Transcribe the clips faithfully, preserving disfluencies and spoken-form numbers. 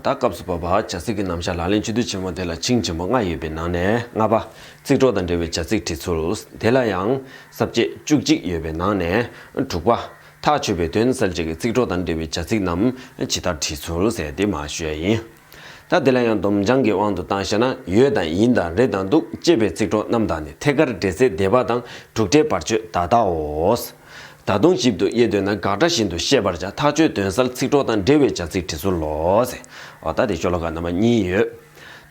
ད་སྐབས་སུ་བབ་པ་བྱ་ཚིག་གི་རྣམ་གཞག་ལག་ལེན་སྤྱི་དོན་ཆེན་མོ་དེ་ལ་ཆིངས་ཆེན་པོ་ལྔ་ཡོད་པའི་ནང་ནས་ལྔ་པ། ཚིག་གྲོགས་དང་འབྲེལ་བའི་བྱ་ཚིག་བྲིས་ཚུལ། དེ་ལ་ཡང་ས་བཅད་བཅུ་གཅིག་ཡོད་པའི་ནང་ནས་དྲུག་པ། ཐག་ཆོད་པའི་དོན་གསལ་བྱེད་ཀྱི་ཚིག་གྲོགས་དང་འབྲེལ་བའི་བྱ་ཚིག་རྣམས་ཇི་ལྟར་བྲིས་ཚུལ་ཟེར་དེ་མར་ཞུ་ཡ་ཡིན། ད་དེ་ལ་ཡང་སྡོམ་བྱང་གི་དབང་དུ་བཏང་བཤད་ན་ཡོད་དང་ཡིན་དང་རེད་དང་འདུག་ཅེས་པའི་ཚིག་གྲོགས་རྣམས་དང་ནི་ཐད་ཀར་འབྲེལ་ཚད་འདས་པ་དང་གྲུབ་འབྲས་བར་ཆད་ད་ལྟའོ། ད་དུང་ཞིབ་ཏུ་དབྱེ་འདོད་ན་དགག་སྒྲ་བཞིན་དུ་བཤད་པར་བྱ། ཐག་ཆོད་དོན་གསལ་ཚིག་གྲོགས་དང་འབྲེལ་བའི་བྱ་ཚིག་བྲིས་ཚུལ་ལོ། ཟེར། འོ་ད་དེ་ཤོ་ལོ་ཀ་རྣམ་པ་གཉིས་ཡོད།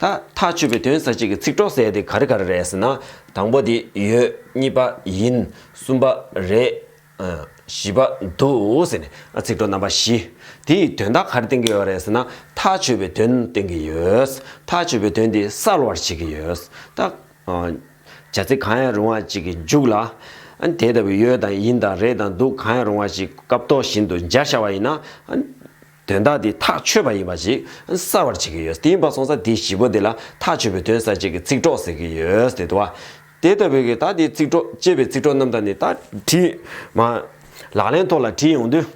ད་ཐག་ཆོད་པའི་དོན་གསལ་བྱེད་ཀྱི་ཚིག་གྲོགས་ཟེར་དེ་ག་རེ་ག་རེ་རེད་ཟེར་ན། དང་པོ་དེ་ཡོད། གཉིས་པ་ཡིན། གསུམ་པ་རེད། བཞི་པ་འདུག་ཟེར་ནས་ཚིག་གྲོགས་རྣམ་པ་བཞི། དེ་ཡི་དོན་དག་ག་རེ་བསྟན་གྱི་ཡོད་རེད་ཟེར་ན། ཐག་ཆོད་པའི་དོན་བསྟན་གྱི་ཡོད། ཐག་ཆོད་པའི་དོན་དེ་གསལ་བར་བྱེད་ཀྱི་ཡོད། ད། བྱ་ཚིག་གང་ཡང་རུང་བ་ཅིག་གི་མཇུག་ལ། དེ་ལྟ་བུའི་ཡོད་དང་ཡིན་དང་རེད་དང་འདུག་གང་ཡང་རུང་བ་ཞིག་སྐབས་ཐོག་བཞིན་དུ་སྦྱར་བཞག་པ་ཡིན་ན། དོན་དག་དེ་ཐག་ཆོད་པ་ཡིན་པ་ཞིག་གསལ་བར་བྱེད་ཀྱི་ཡོད། དེ་ཡིན་པ་སོང་ཙང་དེ་བཞི་པོ་དེ་ལ་ཐག་ཆོད་པའི་དོན་གསལ་བྱེད་ཀྱི་ཚིག་གྲོགས་ཟེར་གྱི་ཡོད་དེ་འདུག་བ། དེ་ལྟ་བུའི་གི་ད་དེ་ཚིག་གྲོགས་ཅེས་པའི་ཚིག་གྲོགས་རྣམས་དང་ནི་ད་བྲིས་མ། ལག་ལེན་ཐོག་ལ་བྲིས་ཡོང་དུས།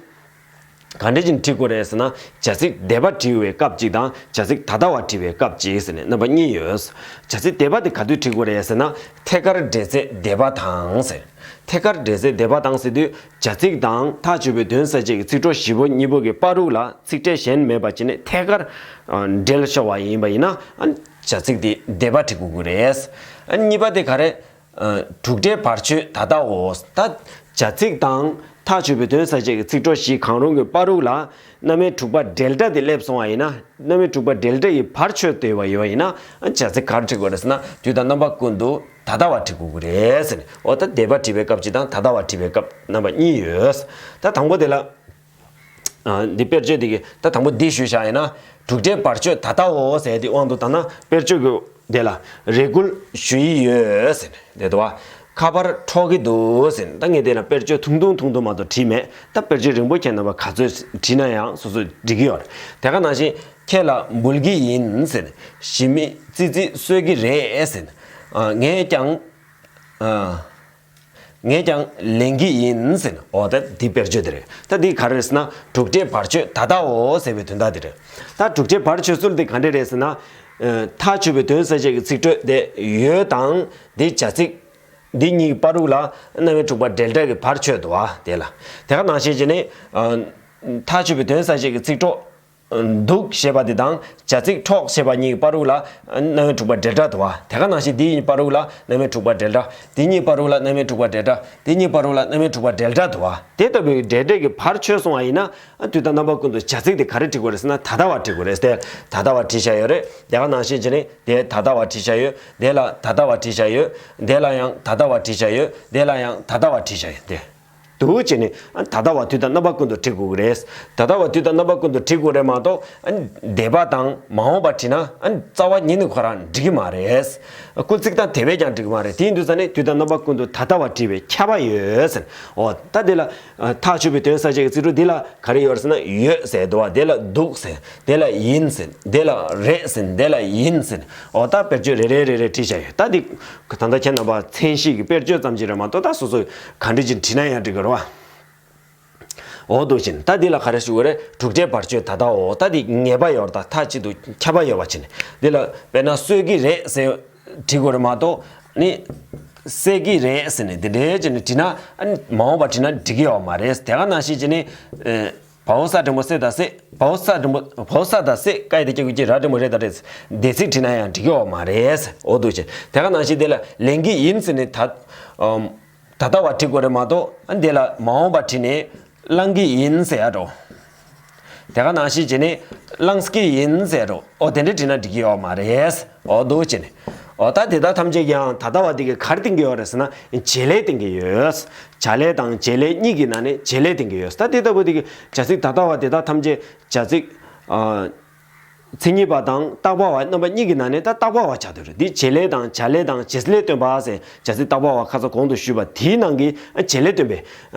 ག་འདྲ་ཅིག་བྲིས་དགོས་རེད་ཟེར་ན། བྱ་ཚིག་འདས་པ་བྲིས་པའི་སྐབས་གཅིག་དང་བྱ་ཚིག་ད་ལྟ་བ་བྲིས་པའི་སྐབས་གཅིག་ཟེར་ནས་རྣམ་པ་གཉིས་ཡོད། བྱ་ཚིག་འདས་པ་དེ་ག་དུས་བྲིས་དགོས་རེད་ཟེར་ན། ཐད་ཀར་འབྲེལ་ཚད་འདས་པ་དང་ཟེར། ཐད་ཀར་འབྲེལ་ཚད་འདས་པ་དང་ཟེར་དུས་བྱ་ཚིག་དང་ཐག་ཆོད་པའི་དོན་གསལ་བྱེད་ཀྱི་ཚིག་གྲོགས་བཞི་པོ་གཉིས་པོ་གི་བར་དུ་ལ་ཚིག་ཕྲད་གཞན་མེད་པ་བྱས་ནས་ཐད་ཀར་འབྲེལ་ཤོར་བ་ཡིན་པ་ཡིན་ན། བྱ་ཚིག་དེ་འདས་པ་བྲིས་དགོས་ཀྱི་རེད། གཉིས་པ་དེ་ག་རེ། གྲུབ་འབྲས་བར་ཆད་ད་ལྟའོ། ད་བྱ་ཚིག་དང་ཐག་ཆོད་པའི་དོན་གསལ་བྱེད་ཀྱི་ཚིག་གྲོགས་བཞི་གང་རུང་གི་བར་དུ་ལ་རྣམ་དབྱེ་དྲུག་པ་འབྲེལ་སྒྲ་དེ་སླེབས་སོང་བ་ཡིན་ན། རྣམ་དབྱེ་དྲུག་པ་འབྲེལ་སྒྲ་ཡི་བར་ཆད་དེ་བ་ཡོད་པ་ཡིན་ན། བྱ་ཚིག་ག་རེ་བྲིས་དགོས་རེད་ཟེར་ན། དུས་དང་རྣམ་པ་ཀུན་ཏུ་ད་ལྟ་བ་བྲིས་དགོས་ཀྱི་རེད་ཟེར་ནས། འོ་ད་འདས་པ་བྲིས་པའི་སྐབས་གཅིག་དང་ད་ལྟ་བ་བྲིས་པའི་སྐབས་རྣམ་པ་གཉིས་ཡོད། ད་དང་པོ་དེ་ལ། འདི་དཔེར་བརྗོད་འདི་གི་ད་དང་པོ་འདི་ཞུས་བཞག་ཡིན་ན། གྲུབ་འབྲས་བར་ཆད་ད་ལྟའོ་ཟེར་དེ་དབང་དུ་བཏང་ན། དཔེར་བརྗོད་ཀྱི་དེ་ལ་རེ་སྐུལ་ཞུ་ཡི་ཡོད་ཟེར་ནས་དེ་འདུག་བ། ཁ་པར་འཕྲོག་གི་འདུག་ཟེར་ནས། ད་ངས་དེ་ལ་དཔེར་བརྗོད་ཐུང་ཐུང་ཐུང་ཐུང་མ་གཏོགས་བྲིས་མེད། ད་དཔེར་བརྗོད་རིང་པོ་ཁྱེད་རྣམ་པ་ག་ཚོད་བྲིས་ན་ཡང་སོ་སོས་འགྲིག་གི་ཡོད་རེད། དེ་ག་ནང་བཞིན་ཁྱེད་ལ་འབུལ་གི་ཡིན་ཟེར་ནས། ཞི་མི་ཙི་ཙི་གསོད་ཀྱི་རེད་ཟེར་ནས། ངས་ཀྱང་། ངས་ཀྱང་ལེན་གྱི་ཡིན་ཟེར་ནས། འོ་ད་འདི་དཔེར་བརྗོད་དེ་རེད། ད་འདི་ག་རེ་རེད་ཟེར་ན། གྲུབ་འབྲས་བར་ཆད་ད་ལྟའོ་ཟེར་བའི་དོན་དག་དེ་རེད། ད་གྲུབ་འབྲས་བར་ཆད་ཚུལ་དེ་ག་འདྲ་རེད་ཟེར་ན། ཐག་ཆོད་པའི་དོན་གསལ་བྱེད་ཀྱི་ཚིག་གྲོགས་དེ་ཡོད་དང་འདི་བྱ་ཚིག་འདི་གཉིས་བར་དུ་ལ་རྣམ་དབྱེ་དྲུག་པ་འབྲེལ་སྒྲ་གི་བར་ཆད་དུ་བ་དེ་ལ། དེ་ག་ནང་བཞིན་བྱས་ནས། ཐག་ཆོད་པའི་དོན་གསལ་བྱེད་ཀྱི་ཚིག་གྲོགས། འདུག་ཞེས་པ་དེ་དང་བྱ་ཚིག་འཕྲོག་ཞེས་པ་གཉིས་བར་དུ་ལ་རྣམ་དབྱེ་དྲུག་པ་འབྲེལ་སྒྲ་དུ་བ། དེ་ག་ནང་བཞིན་འདི་གཉིས་བར་དུ་ལ་རྣམ་དབྱེ་དྲུག་པ་འབྲེལ་སྒྲ། འདི་གཉིས་བར་དུ་ལ་རྣམ་དབྱེ་དྲུག་པ་འབྲེལ་སྒྲ། འདི་གཉིས་བར་དུ་ལ་རྣམ་དབྱེ་དྲུག་པ་འབྲེལ་སྒྲ་དུ་བ། དེ་ལྟ་བུའི་འབྲེལ་སྒྲ་གི་བར་ཆད་སོང་བ་ཡིན་ན། དུས་དང་རྣམ་པ་ཀུན་ཏུ་བྱ་ཚིག་དེ་ག་རེ་བྲིས་དགོས་རེད་ཟེར་ན། ད་ལྟ་བ་བྲིས་དགོས་རེད་ཟེར། ད་ལྟ་བ་བྲིས་བཞག་ཡོད་རེད། དེ་ག་ནང་བཞིན་བྱས་ནས་དེ་ད་ལྟ་བ་བྲིས་བཞག་ཡོད། དེ་ལ་ད་ལྟ་བ་བྲིས་བཞག་ཡོད། དེ་ལ་ཡང་ད་ལྟ་བ་བྲིས་བཞག་ཡོད། དེ་ལ་ཡང་ད་ལྟ་བ་བྲིས་བཞག་ཡོད་དེ། འདུག་བྱས་ནས་ད་ལྟ་བ་དུས་དང་རྣམ་པ་ཀུན་ཏུ་བྲི་དགོས་ཀྱི་རེད། ད་ལྟ་བ་དུས་དང་རྣམ་པ་ཀུན་ཏུ་བྲི་དགོས་རེད་མ་གཏོགས། འདས་པ་དང་མ་འོངས་པ་བྲིས་ན་རྩ་བ་ཉིད་ནས་ཁོ་རང་འགྲིག་གི་མ་རེད། སྐུལ་ཚིག་དང་དེ་བས་ཀྱང་འགྲིག་གི་མ་རེད། དེ་ཡིན་དུས་ཙང་ནས་དུས་དང་རྣམ་པ་ཀུན་ཏུ་ད་ལྟ་བ་བྲིས་པའི་ཁྱབ་པ་ཡོད་ཟེར། འོ་ད་འདི་ལ་ཐག་ཆོད་པའི་དོན་གསལ་བྱེད་ཀྱི་ཚིག་གྲོགས་འདི་ལ་ག་རེ་ཡོད་ཟེར་ན། ཡོད་ཟེར་འདུག་བ། དེ་ལ་འདུག་ཟེར། དེ་ལ་ཡིན་ཟེར། དེ་ལ་རེད་ཟེར། དེ་ལ་ཡིན་ཟེར། འོ་ད་དཔེར་བརྗོད་རེ་རེ་རེ་རེ་བྲིས་བཞག་ཡོད། ད་འདི་ད་ལྟ་ཁྱེད་རྣམ་པ་མཚན་གཞི་གི་དཔེར་བརྗོད་ཙམ་ཅིག་རེད་མ་གཏོགས། ད་སོ་སོས་ག་འདྲ་ཅིག་བྲིས་ན་ཡང་འགྲིག་གི་རེད་བ། འོ་འདུག་བྱས་ནས་ད་འདི་ལ་ག་རེ་ཞུ་དགོས་རེད། གྲུབ་འབྲས་བར་ཆད་ད་ལྟའོ། ད་འདི་ངེས་པ་ཡོད་རེད། ད་མཐའ་གཅིག་ཏུ་ཁྱབ་པ་ཡོད་པ་བྱས་ནས། འདི་ལ་དཔེར་ན་གསོད་ཀྱི་རེད་ཟེར་བྲིས་དགོས་རེད་མ་གཏོགས། ནི་བསད་ཀྱི་རེད་ཟེར་ནས་འདི་འདྲའི་བྱས་ནས་བྲིས་ན། ཨ་ནི་མ་འོངས་པ་བྲིས་ན་འགྲིག་གི་ཡོད་མ་རེད། དེ་ག་ནང་བཞིན་བྱས་ནས། ཨེ། བའོ་ས་འགྲེང་བུ་བསད་དང་བསད། བའོ་ས་འགྲེང་བུ། བའོ་ས་དང་བསད། ཀ་ཡ་བཏགས་ཀྱི་གུ་གྱི། ར་འགྲེང་བུ་རེ་དང་རེད། འདས་ཚིག་བྲིས་ན་ཡང་འགྲིག་གི་ཡོད་མ་རེད། འོ་འདུག་བྱས། དེ་ག་ནང་བཞིན་འདི་ལ་ལེན་གྱི་ཡིན་ཟེར་ནས་ད། ཨམ། ད་ལྟ་བ་བྲི་དགོས་རེད་མ་གཏོགས། ཨ་འདི་ལ་མ་འོངས་པ་བྲིས་ནས་བླང་གི་ཡིན་ཟེར་ཡ་འགྲོ། དེ་ག་ནང་བཞིན་བྱས་ནས་བླངས་ཀྱི་ཡིན་ཟེར་འགྲོ། ཨོ་དེ་འདྲ་བྲིས་ན་འགྲིག་གི་ཡོད་མ་རེད། ཨོ་འདུག་བྱས་ནས། ཨོ་ད་དེ་དག་ཐམས་ཅད་ཀྱང་ད་ལྟ་བ་དེ་གི་ག་རེ་བསྟན་གྱི་ཡོད་རེད་ཟེར་ན། བྱེད་ལས་བསྟན་གྱི་ཡོད། བྱ་ལས་དང་བྱེད་ལས་གཉིས་ཀྱི་ནང་ནས་བྱེད་ལས་བསྟན་གྱི་ཡོད། ད་དེ་ལྟ་བུ་དེ་གི་བྱ་ཚིག་ད་ལྟ་བ་དེ་དག་ཐམས་ཅད་བྱ་ཚིག་ཨ། མཚན་ཉིད་པ་དང་བཏགས་པ་བ་རྣམ་པ་གཉིས་ཀྱི་ནང་ནས་ད་བཏགས་པ་བ་ཆགས་བསྡད་རེད། འདི་བྱེད་ལས་དང་བྱ་ལས་དང་བྱེད་ལས་སྟོན་པ་ཟེར་བྱ་ཚིག་བཏགས་པ་བ་ཁ་སང་གོང་དུ་ཞུས་པ་དེའི་ནང་གི་བྱེད་ལས་སྟོན་པའི་བྱ་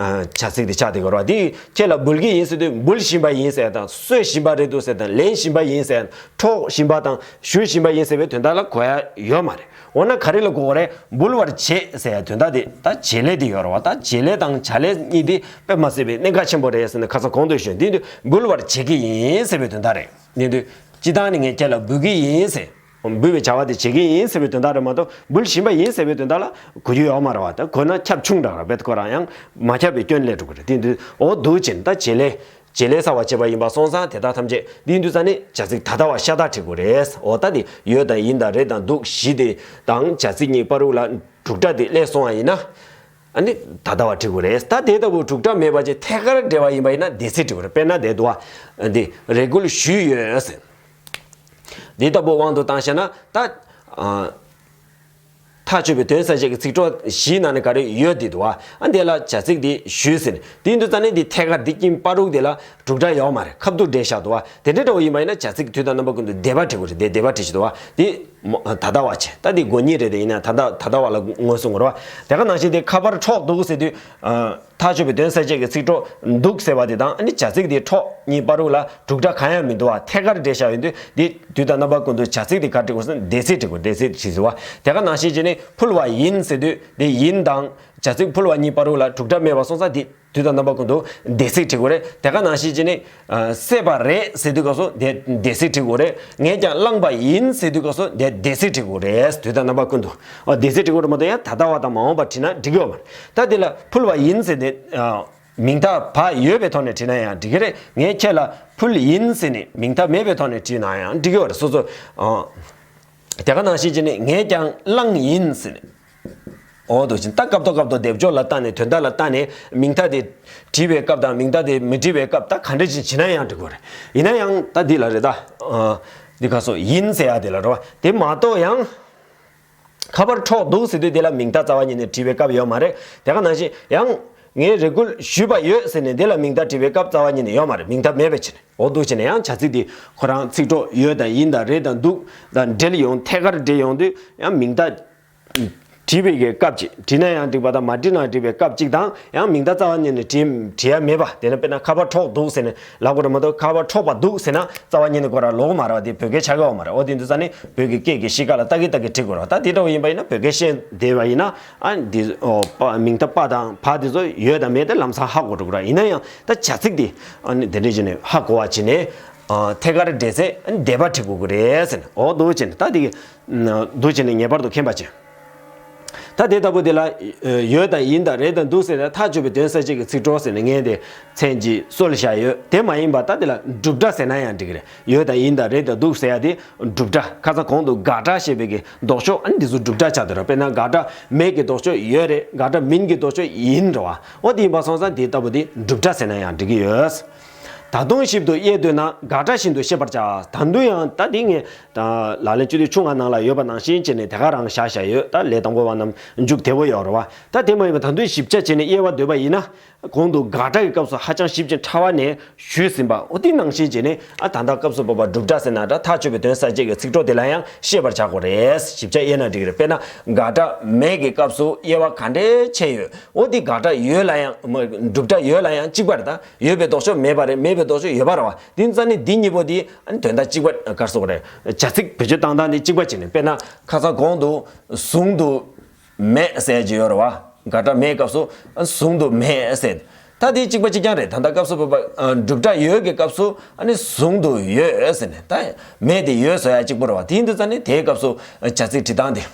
ཚིག་དེ་ཆགས་བསྡད་ཀྱི་རེད་བ། འདི་ཁྱེད་ལ་འབུལ་གྱི་ཡིན་ཟེར་དུས་འབུལ་བཞིན་པ་ཡིན་ཟེར་དང་། གསོད་བཞིན་པ་རེད་འདུག་ཟེར་དང་། ལེན་བཞིན་པ་ཡིན་ཟེར། འཕྲོག་བཞིན་པ་དང་ཞུ་བཞིན་པ་ཡིན་ཟེར་བའི་དོན་དག་ལ་གོ་ཡ་ཡོད་མ་རེད། འོ་ན་ག་རེ་ལ་གོ་དགོས་རེད། འབུལ་བར་བྱེད་ཟེར་ཡ་དོན་དག་དེ་ད་བྱེད་ལས་དེ་ཡོད་རེད་བ། ད་བྱེད་ལས་དང་བྱ་ལས་གཉིས་དེ་དཔེ་མ་སྲིད་པའི་གནད་འགག་ཆེན་པོ་རེད་ཟེར་ནས་ཁ་སང་གོང་དུ་ཞུས། འདི་འདི་འབུལ་བར་བྱེད་ཀྱི་ཡིན་ཟེར་བའི་དོན་དག་རེད། འདི་འདི། སྤྱིར་བཏང་ནི་ངས་ཁྱེད་ལ་འབུལ་གྱི་ཡིན་ཟེར། འབུལ་བའི་བྱ་བ་དེ་བྱེད་ཀྱི་ཡིན་ཟེར་བའི་དོན་དག་རེད་མ་གཏོགས་འབུལ་བཞིན་པ་ཡིན་ཟེར་བའི་དོན་དག་ལ་གོ་རྒྱུ་ཡོད་མ་རེད་བ། ད་གོ་ན་ཁྱབ་ཆུང་དྲགས་རེད། རྦད་ཁོ་རང་ཡང་མ་ཁྱབ་པའི་སྐྱོན་སླེབས་འགྲོ་གི་རེད། དེ་དུས་འོ་འདུག་ཅེ་ན་ད་བྱེད་ལས། བྱེད་ལས་གསར་བ་བྱས་པ་ཡིན་པ་སོང་ཙང་དེ་དག་ཐམས་ཅད་འདི་ཡིན་དུས་ཙང་ནི་བྱ་ཚིག་ད་ལྟ་བ་ཤ་སྟག་བྲི་དགོས་རེད། འོ་ད་དེ་ཡོད་དང་ཡིན་དང་རེད་དང་འདུག་བཞི་དེ་དང་བྱ་ཚིག་གཉིས་བར་དུ་ལ་དྲུག་སྒྲ་དེ་སླེབས་སོང་བ་ཡིན་ན། ཨ་ནི་ད་ལྟ་བ་བྲི་དགོས་རེད། ད་དེ་ལྟ་བུ་དྲུག་སྒྲ་མེད་པ་ཅིག་ཐད་ཀར་འབྲེལ་བ་ཡིན་པ་ཡིན་ན་འདས་ཚིག་བྲི་དགོས་རེད། དཔེར་ན་དེ་འདུག་བ། འདི་རེ་སྐུལ་ཞུས་ཡོད་ཟེར། འདི་ལྟ་བུ་དབང་དུ་བཏང་བྱས་ན་ད། ཐག་ཆོད་པའི་དོན་གསལ་བྱེད་ཀྱི་ཚིག་གྲོགས་བཞིའི་ནང་ནས་ག་རེ་ཡོད་དེ་འདུག་བ། ཨ་འདི་ལ་བྱ་ཚིག་འདི་ཞུས་ཟེར། དེ་ཡིན་དུས་ཙང་ནས་འདི་ཐད་ཀར་འདི་དཀྱིལ་པ་རུག་འདི་ལ་དྲུག་སྒྲ་ཡོད་མ་རེད། ཁ་བསྡུ་འདྲེས་བཞག་འདུག་བ། དེ་འདྲའི་འདྲ་བོ་ཡིན་པ་ཡིན་ན་བྱ་ཚིག་དུས་དང་རྣམ་པ་ཀུན་ཏུ་འདས་པ་བྲི་དགོས་རེད། འདས་འདས་པ་བྲི་བཞིན་འདུག་བ། འདི་མོ་ད་ལྟ་བ་བྱས། ད་འདི་དགོས་ཉིད་རེད། དེ་ཡིན་ན་ད་ལྟ་ད་ལྟ་བ་ལ་མངོན་སུམ་ངོ་ར་བ། དེ་ག་ནང་བཞིན་དེ་ཁ་པར་འཕྲོག་འདུག་ཟེར་དུས། ཐག་ཆོད་པའི་དོན་གསལ་བྱེད་ཀྱི་ཚིག་གྲོགས་འདུག་ཟེར་བ་དེ་དང་ཨ་ནི་བྱ་ཚིག་དེ་འཕྲོག་གཉིས་བར་དུ་ལ་དྲུག་སྒྲ་གང་ཡང་མི་འདུག་བ། ཐད་ཀར་འདྲེས་བཞག་ཡོད་དུས་དེ་དུས་དང་རྣམ་པ་ཀུན་ཏུ་བྱ་ཚིག་དེ་ག་བྲི་དགོས་ཟེར་ན་འདས་ཚིག་བྲི་དགོས། འདས་ཚིག་བྲིས་ཟེར་བ། དེ་ག་ནང་བཞིན་བྱས་ནས་ཕུལ་བ་ཡིན་ཟེར་དུས་དེ་ཡིན་དང་བྱ་ཚིག་ཕུལ་བ་གཉིས་བར་དུ་ལ་དྲུག་སྒྲ་མེད་པ་སོང་ཙང་དེ་དུས་དང་རྣམ་པ་ཀུན་ཏུ་འདས་ཚིག་བྲི་དགོས་རེད། དེ་ག་ནང་བཞིན་བྱས་ནས་སད་པ་རེད་ཟེར་དུས་སྐབས་སུ་དེ་འདས་ཚིག་བྲི་དགོས་རེད། ངས་ཀྱང་བླངས་པ་ཡིན་ཟེར་དུས་སྐབས་སུ་དེ་འདས་ཚིག་བྲི་དགོས་རེད། དུས་དང་རྣམ་པ་ཀུན་ཏུ། འོ་འདས་ཚིག་བྲི་དགོས་རེད་མ་གཏོགས་ཡང་ད་ལྟ་བ་དང་མ་འོངས་པ་བྲིས་ན་འགྲིག་གི་ཡོད་མ་རེད། ད་དེ་ལ་ཕུལ་བ་ཡིན་ཟེར་ནས། མིང་མཐའ་བ་ཡོད་པའི་ཐོག་ནས་བྲིས་ན་ཡང་འགྲིག་གི་རེད། ངས་ཁྱེད་ལ་ཕུལ་ཡིན་ཟེར་ནས་མིང་མཐའ་མེད་པའི་ཐོག་ནས་བྲིས་ན་ཡང་འགྲིག་གི་ཡོད་རེད། སོ་སོ། ཨ། དེ་ག་ནང་བཞིན་བྱས་ནས་ངས་ཀྱང་བླངས་ཡིན་ཟེར་ནས། འོ་འདུག་ཅིང་ད་སྐབས་ཐོག་སྐབས་ཐོག་སྡེབ་སྦྱོར་ལ་བལྟས་ནས་དོན་དག་ལ་བལྟས་ནས་མིང་མཐའ་དེ་བྲིས་པའི་སྐབས་དང་མིང་མཐའ་དེ་མི་བྲིས་པའི་སྐབས་ད་ག་འདྲ་ཞིག་བྱས་ན་ཡང་འགྲིག་གི་རེད། ཡིན་ན་ཡང་ད་འདི་ལ་རེད་ད། ཨ། འདི་ག་སོ་ཡིན་ཟེར་ཡ་དེ་ལ་རེད་བ། དེ་མ་གཏོགས་ཡང་། ཁ་པར་འཕྲོག་འདུག་ཟེར་དུས་དེ་ལ་མིང་མཐའ་རྩ་བ་ཉིད་ནས་བྲིས་པའི་སྐབས་ཡོད་མ་རེད། དེ་ག་ནང་བཞིན་ཡང་། ངས་རེ་སྐུལ་ཞུས་པ་ཡོད་ཟེར་ནས་དེ་ལ་མིང་མཐའ་བྲིས་པའི་སྐབས་རྩ་བ་ཉིད་ནས་ཡོད་མ་རེད། མིང་མཐའ་མེད་པའི་ཕྱིར། འོ་འདུག་བྱས་ནས་ཡང་བྱ་ཚིག་དེ་ཁོ་རང་ཚིག་གྲོགས་ཡོད་དང་ཡིན་དང་རེད་དང་འདུག་དང་འབྲེལ་ཡོང་ཐད་ཀར་འབྲེལ་ཡོང་དུས་ཡང་མིང་མཐའ་བྲིས་པའི་གི་སྐབས་ཅིག་བྲིས་ན་ཡང་འགྲིག་པ་དང་མ་བྲིས་ན་འགྲིག་པའི་སྐབས་ཅིག་དང་ཡང་མིང་མཐའ་རྩ་བ་ཉིད་ནས་བྲིས་བྲིས་ཡ་མེད་པ། དེ་ནས་དཔེར་ན་ཁ་པར་འཕྲོག་འདུག་ཟེར་ནས་ལབ་དགོས་རེད་མ་གཏོགས་ཁ་པར་འཕྲོག་པ་འདུག་ཟེར་ན་རྩ་བ་ཉིད་ནས་ཁོ་རང་ལོག་མ་རེད་བ། དེ་བོད་སྐད་ཆགས་ཀྱི་ཡོད་མ་རེད། འོ་དེ་འདུག་ས་ནི་བོད་ཀྱི་སྐད་ཀྱི་གཤིས་ཀ་ལ་ལྟ་གི་ལྟ་གི་བྲིས་དགོས་རེད་བ། ད་དེ་འདྲ་བོ་ཡིན་པ་ཡིན་ན་བོད་སྐད་ཤེས་བསྡད་པ་ཡིན་ན། ཨ་འདི་ཨོ་པ་མིང་མཐའ་པ་དང་བ་དེ་ཚོ་ཡོད་དང་མེད་དེ་ལམ་སང་ཧ་གོ་འགྲོ་གི་རེད། ཡིན་ན་ཡང་ད་བྱ་ཚིག་དེ་ཨ་ནི་དེ་འདྲས་བྱས་ནས་ཧ་གོ་བ་བྱས་ནས་ཨ་ཐད་ཀར་འབྲེལ་ཚེ་ཨ་ནི་འདས་པ་བྲི་དགོས་ཀྱི་རེད་ཟེར་ནས། འོ་འདུག་བྱས་ནས་ད་དེ་གི་འདུག་བྱས་ནས་ངེས་པར་དུ་མཁྱེན་པ་བྱས། ད་དེ་ལྟ་བུ་དེ་ལ་ཡོད་དང་ཡིན་དང་རེད་དང་འདུག་ཟེར་ནས་ཐག་ཆོད་པའི་དོན་གསལ་བྱེད་ཀྱི་ཚིག་གྲོགས་ཟེར་ནས་ངས་དེ་མཚན་གྱིས་གསོལ་བཞག་ཡོད། དེ་མ་ཡིན་པ་ད་དེ་ལ་བསྒྲུབ་སྒྲ་ཟེར་ན་ཡང་འགྲིག་གི་རེད། ཡོད་དང་ཡིན་དང་རེད་དང་འདུག་ཟེར་ཡ་དེ་བསྒྲུབ་སྒྲ། ཁ་སང་གོང་དུ་དགག་སྒྲ་ཞེས་པའི་གི་ལྡོག་ཕྱོགས་ཨ་ནི་འདི་ཚོ་བསྒྲུབ་སྒྲ་ཆགས་འདུག་ར། དཔེར་ན་དགག་སྒྲ་མེད་ཀྱི་ལྡོག་ཕྱོགས་ཡོད་རེད། དགག་སྒྲ་མིན་གྱི་ལྡོག་ཕྱོགས་ཡིན་རེད་བ། འོ་དེ་ཡིན་པ་སོང་ཙང་དེ་ལྟ་བུ་དེ་བསྒྲུབ་སྒྲ་ཟེར་ན་ཡང་འགྲིག་གི་ཡོད། ད་དུང་ཞིབ་ཏུ་དབྱེ་འདོད་ན་དགག་སྒྲ་བཞིན་དུ་ཤེས་པར་བྱ། ད་དུང་ཡང་ད་དེ་ངས་ད་ལག་ལེན་བཅུ་དོན་བཅོ་ལྔ་ནང་ལ་ཡོད་པ་ནང་བཞིན་བྱས་ནས་དེ་ག་རང་བཞག་བཞག་ཡོད། ད་ལས་དང་པོ་བ་རྣམས་མཇུག་བདེ་བོ་ཡོད་རེད་བ། ད་དེ་མ་ཡིན་པ་ད་དུང་ཞིབ་ཆ་བྱས་ནས་དབྱེ་བ་འདོད་པ་ཡིན་ན། གོང་དུ་དགག་སྒྲ་གི་སྐབས་སུ་ཧ་ཅང་ཞིབ་ཅིང་ཕྲ་བ་ནས་ཞུས་ཟིན་པ། འོ་དེ་ནང་བཞིན་བྱས་ནས་ཨ་ད་ལྟ་སྐབས་སུ་བབ་པ་བསྒྲུབ་སྒྲ་ཟེར་ན་འདྲ་ཐག་ཆོད་པའི་དོན་གསལ་བྱེད་ཀྱི་ཚིག་གྲོགས་དེ་ལ་ཡང་ཤེས་པར་བྱ་དགོས་རེད། ཞིབ་ཆ་དབྱེ་ན་འགྲིག་གི་རེད། དཔེར་ན་དགག་སྒྲ་མེད་ཀྱི་སྐབས་སུ་དབྱེ་བ་ག་འདྲས་ཕྱེ་ཡོད། འོ་དེ་དགག་སྒྲ་ཡོད་ལ་ཡང་མ་བསྒྲུབ་སྒྲ་ཡོད་ལ་ཡང་གཅིག་པ་རེད། ད་ཡོད་པའི་ལྡོག་ཕྱོགས་མེད་པ་རེད། མེད་པའི་ལྡོག་ཕྱོགས་ཡོད་པ་རེད་བ། དེ་ཙང་ནི་འདི་གཉིས་པོ་དེ་ཨ་ནི་དོན་དག་གཅིག་པ་ག་རེ་ཟེར་དགོས་རེད། བྱ་ཚིག་བེད་སྤྱོད་བཏང་སྟངས་དེ་གཅིག་པ་བྱས་ནས། དཔེར་ན་ཁ་སང་གོང་དུ་ཟུང་དུ་མེད་ཟེར་གྱི་ཡོད་རེད་བ། དགག་སྒྲ་མེད་སྐབས་སུ་ཨ་ཟུང་དུ་མེད་ཟེར། ད་དེ་གཅིག་པ་གཅིག་རྐྱང་རེད། ད་ལྟ་སྐབས་སུ་བབ་པ་ཨ་བསྒྲུབ་སྒྲ་ཡོད་ཀྱི་སྐབས་སུ་ཨ་ནི་ཟུང་དུ་ཡོད་ཟེར་ནས། ད་མེད་དེ་ཡོད་བཟོ་ཡ་གཅིག་པོ་རེད་བ། དེ་ཡིན་དུས་ཙང་ནི་དེའི་སྐབས་སུ་ཨ་བྱ་ཚིག་བྲི་སྟངས་དེ།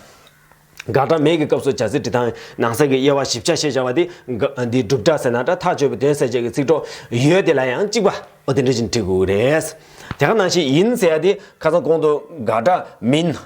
དགག་སྒྲ་མེད་ཀྱི་སྐབས་སུ་བྱ་ཚིག་བྲི་སྟངས་ནང་གསེས་ཀྱི་དབྱེ་བ་ཞིབ་ཆ་ཤེས་བྱ་བ་དེ་དགག་འདི་བསྒྲུབ་སྒྲ་ཟེར་ན་འདྲ་ཐག་ཆོད་པའི་དོན་གསལ་བྱེད་ཀྱི་ཚིག་གྲོགས་ཡོད་དེ་ལ་ཡང་གཅིག་པ། འོ་དེ་འདྲ་ཞིག་བྲི་དགོས་ཀྱི་རེད། དེ་ག་ནང་བཞིན་ཡིན་ཟེར་ཡ་དེ་ཁ་སང་གོང་དུ་དགག་སྒྲ་མིན།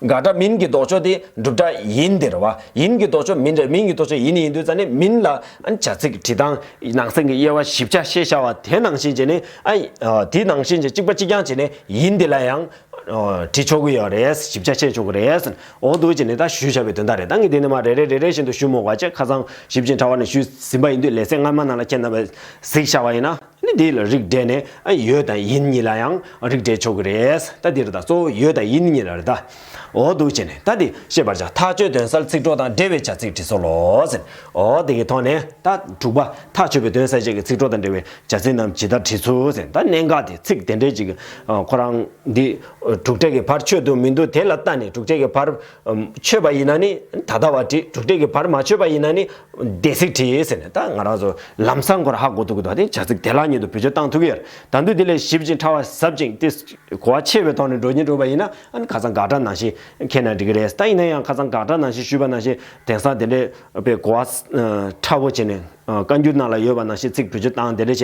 དགག་སྒྲ་མིན་གྱི་ལྡོག་ཕྱོགས་དེ་བསྒྲུབ་སྒྲ་ཡིན་དེ་རེད་བ། ཡིན་གྱི་ལྡོག་ཕྱོགས་མིན་རེད། མིན་གྱི་ལྡོག་ཕྱོགས་ཡིན་ཡིན་དུས་ཙང་ནི་མིན་ལ་ཨ་ནི་བྱ་ཚིག་བྲི་སྟངས་ནང་གསེས་ཀྱི་དབྱེ་བ་ཞིབ་ཆ་ཤེས་བྱ་བ་དེ་ནང་བཞིན་བྱས་ནས་ཨ་དེ་ནང་བཞིན་བྱས་གཅིག་པ་གཅིག་རྐྱང་བྱས་ནས་ཡིན་དེ་ལ་ཡང་བྲི་ཆོག་གི་ཡོད་རེད། ཞིབ་ཆ་བྱེད་ཆོག་གི་རེད། འོ་འདུག་བྱས་ནས་ད་ཞུས་བྱ་བའི་དོན་དག་རེད། ད་ངས་དེ་ནས་མར་རེ་རེ་རེ་རེ་བཞིན་དུ་ཞུ་མི་དགོས་པ་བྱས། ཁ་སང་ཞིབ་ཅིང་ཕྲ་བ་ནས་ཞུས་ཟིན་པ་ཡིན་དུས་ལེ་ཚན་སྔ་མ་ནང་ལ་ཁྱེད་རྣམ་པས་གཟིགས་བཞག་པ་ཡིན་ན། ནི་འདི་ལ་རིགས་འགྲེ་ནས་ཨ་ཡོད་དང་ཡིན་གཉིས་ལ་ཡང་རིགས་འགྲེ་ཆོག་གི་རེད། ད་འདི་རེད། ད་གཙོ་བོ་ཡོད་དང་ཡིན་གཉིས་ལ་རེད། ད་འོ་འདུག་བྱས་ནས་ད་འདི་ཤེས་པར་བྱ། ཐག་ཆོད་དོན་གསལ་ཚིག་གྲོགས་དང་འབྲེལ་བའི་བྱ་ཚིག་བྲིས་སོ་ལོ་ཟེར། འོ་འདི་གི་ཐོག་ནས་ད་དྲུག་པ་ཐག་ཆོད་པའི་དོན་གསལ་བྱེད་ཀྱི་ཚིག་གྲོགས་དང་འབྲེལ་བའི་བྱ་ཚིག་རྣམས་ཇི་ལྟར་བྲིས་ཚུལ་ཟེར། ད་གནད་འགག་དེ་ཚིག་དེ་འདྲའི་ཅིག་ཁོ་རང་འདི་དྲུག་སྒྲ་གི་བར་ཆོད་འདུག་མི་འདུག་དེ་ལ་ལྟ་ནས། དྲུག་སྒྲ་གི་བར་ཆོད་པ་ཡིན་ན་ནི་ད་ལྟ་བ་བྲིས། དྲུག་སྒྲ་གི་བར་མ་ཆོད་པ་ཡིན་ན་ནི་འདས་ཚིག་བྲིས་ཟེར་ནས། ད་ང་རང་ཚོ་ལམ་སང་ཁོ་ར་ཧ་གོ་ཐུབ་ཀྱི་འདུག་དེ་བྱ་ཚིག་དེ་ལ་ཉེ་ དུ་བེད་སྤྱོད་བཏང་ཐུབ་ཀྱི་ཡོད་རེད། ད་དུང་དེ་ལས་ཞིབ་ཅིང་ཕྲ་བ་ཟབ་ཅིང་དེ་གོ་བ་ཆེ་བའི་ཐོག་ནས་འགྲོ་སྙིང་འདོད་པ་ཡིན་ན་ཨ་ནི་ཁ་སང་དགག་སྒྲ་ནང་བཞིན་མཁྱེན་ན་འགྲིག་གི་རེད། ད་ཡིན་ན་ཡང་ཁ་སང་དགག་སྒྲ་ནང་བཞིན་ཞུས་པ་ནང་བཞིན་དེང་སང་དེ་འདྲའི་དཔེ་གོ་བ་ཕྲ་བོ་བྱས་ནས་བཀའ་འགྱུར་ནང་ལ་ཡོད་པ་ནང་བཞིན་ཚིག་བེད་སྤྱོད་བཏང་དེ་འདྲ་བྱས་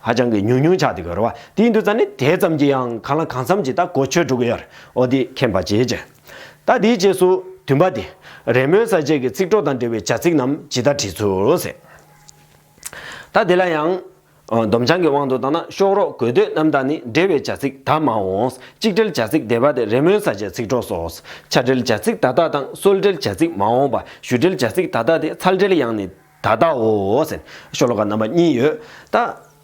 ཧ་ཅང་གི་ཉུང་ཉུང་ཆགས་བསྡད་ཀྱི་ཡོད་རེད་བ། དེ་ཡིན་དུས་ཙང་ནི་དེ་ཙམ་གྱིས་ཡང་གང་ལ་གང་འཚམ་གྱིས་ད་གོ་ཆོད་འགྲོ་གི་ཡོད་རེད། འོ་དེ་མཁྱེན་པ་བྱེད་ཅེས། ད་དེའི་རྗེས་སུ་བདུན་པ་དེ། རེས་མོས་གསལ་བྱེད་ཀྱི་ཚིག་གྲོགས་དང་འབྲེལ་བའི་བྱ་ཚིག་རྣམས་ཇི་ལྟར་བྲིས་ཚུལ་ཟེར། ད་དེ་ལ་ཡང་། ཨ། སྡོམ་བྱང་གི་དབང་དུ་བཏང་ན་ཤོག་རོགས་དགོས་འདོད་རྣམས་དང་ནི་འབྲེལ་བའི་བྱ་ཚིག་ད་མ་འོངས། གཅིག་སྦྲེལ་བྱ་ཚིག་འདས་པ་སྟེ་རེས་མོས་གསལ་བྱེད་ཚིག་གྲོགས་སོ། ཆ་སྦྲེལ་བྱ་ཚིག་ད་ལྟ་དང་གསོལ་སྦྲེལ་བྱ་ཚིག་མ་འོངས་པ། ཞུ་སྦྲེལ་བྱ་ཚིག་ད་ལྟ་སྟེ་ཚར་སྦྲེལ་ཡང་ནི་ད་ལྟའོ་ཟེར། ཤོ་ལོ་ཀ་རྣམ་པ་གཉིས་ཡོད། ད།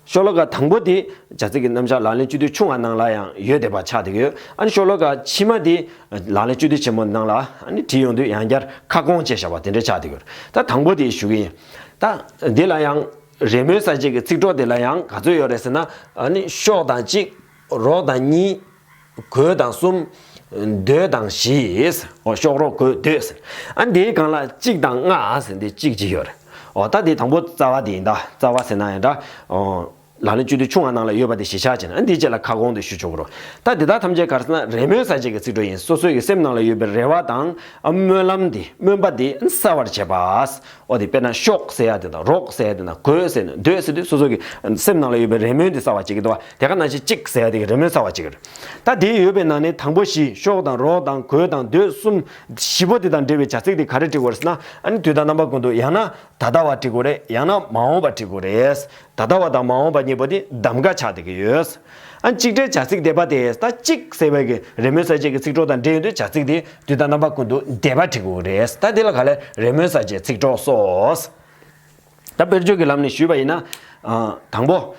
ཤོ་ལོ་ཀ་དང་པོ་དེ་བྱ་ཚིག་གི་རྣམ་གཞག་ལག་ལེན་བཅུ་བདུན་ཆུང་བ་ནང་ལ་ཡང་ཡོད་བསྡད་པ་ཆགས་བསྡད་ཀྱི་ཡོད། ཨ་ནི་ཤོ་ལོ་ཀ་ཕྱི་མ་དེ་ལག་ལེན་བཅུ་བདུན་ཆེན་མོ་ནང་ལ་ཨ་ནི་བྲིས་ཡོང་དུས་ཡང་བསྐྱར་ཁ་སྐོང་བྱས་བཞག་པ་དེ་འདྲ་ཆགས་བསྡད་ཀྱི་ཡོད། ད་དང་པོ་དེ་ཞུ་གི་ཡིན། ད་འདི་ལ་ཡང་རེས་མོས་གསལ་བྱེད་ཀྱི་ཚིག་གྲོགས་དེ་ལ་ཡང་ག་ཚོད་ཡོད་རེད་ཟེར་ན། ཨ་ནི་ཤོག་དང་གཅིག་རོགས་དང་གཉིས། དགོས་དང་གསུམ། འདོད་དང་བཞི། ཨོ་ཤོག་རོགས་དགོས་འདོད་ཟེར། ཨ་འདིའི་སྒང་ལ་གཅིག་དང་ལྔ་ཟེར་འདི་གཅིག་གཅིག་ཡོད་རེད། ཨོ་ད་འདི་དང་པོ་རྩ་བ་འདི་ཡིན་ད། རྩ་བ་ཟེར་ན་ཡང་འདྲ། ཨོ་ལག་ལེན་བཅུ་བདུན་ཆུང་བ་ནང་ལ་ཡོད་པ་དེ་གཞི་བཞག་བྱས་ན་ཨ་འདིའི་རྗེས་ལ་ཁ་སྐོང་དེ་ཞུ་ཆོག་གི་རེད། ད་འདི་དག་ཐམས་ཅད་ག་རེ་ཟེར་ན་རེས་མོས་གསལ་བྱེད་ཀྱི་ཚིག་གྲོགས་ཡིན། སོ་སོའི་གི་སེམས་ནང་ལ་ཡོད་པའི་རེ་བ་དང་ཨ་སྨོན་ལམ་དེ་སྨོན་པ་དེ་གསལ་བར་བྱེད་པ། འོ་དེ་དཔེར་ན་ཤོག་ཟེར་ཡ་དེ་དང་རོགས་ཟེར་ཡ་དེ་དང་དགོས་ཟེར་ནས་འདོད་ཟེར་དུས་སོ་སོ་གི་སེམས་ནང་ལ་ཡོད་པའི་རེ་སྨོན་དེ་གསལ་བར་བྱེད་ཀྱི་འདུག་བ། དེ་ག་ནང་བཞིན་གཅིག་ཟེར་ཡ་དེ་གི་རེ་སྨོན་གསལ་བར་བྱེད་ཀྱི་རེད། ད་དེ་ཡོད་པའི་ནང་ནས་དང་པོ་བཞི་ཤོག་དང་རོགས་དང་དགོས་དང་འདོད་གསུམ་བཞི་པོ་དེ་དང་འབྲེལ་བའི་བྱ་ཚིག་དེ་ག་རེ་འབྲི་དགོས་རེད་ཟེར་ན། ཨ་ནི་དུས་དང་རྣམ་པ་ཀུན་ཏུ་ཡང་ན་ད་ལྟ་བ་འབྲི་དགོས་རེད། ཡང་ན་མ་འོངས་པ་འབྲི་དགོས་རེད། ད་ལྟ་བ་དང་མ་འོངས་པ་གཉིས་པོ་དེ་གདམ་ག་ཆགས་བསྡད་ཀྱི་ཡོད། ཨ་གཅིག་སྦྲེལ་བྱ་ཚིག་འདས་པ་དེ་ད་གཅིག་ཟེར་བའི་གི་རེས་མོས་གསལ་བྱེད་ཀྱི་ཚིག་གྲོགས་དང་འབྲེལ་ཡོང་དུས་བྱ་ཚིག་དེ་དུས་དང་རྣམ་པ་ཀུན་ཏུ་འདས་པ་འབྲི་དགོས་རེད། ད་དེ་ལ་ག་ལས་རེས་མོས་གསལ་བྱེད་ཚིག་གྲོགས་སོ། ད་དཔེར་བརྗོད་ཀྱི་ལམ་ནས་ཞུས་པ་ཡིན་ན། ཨ་དང་པོ།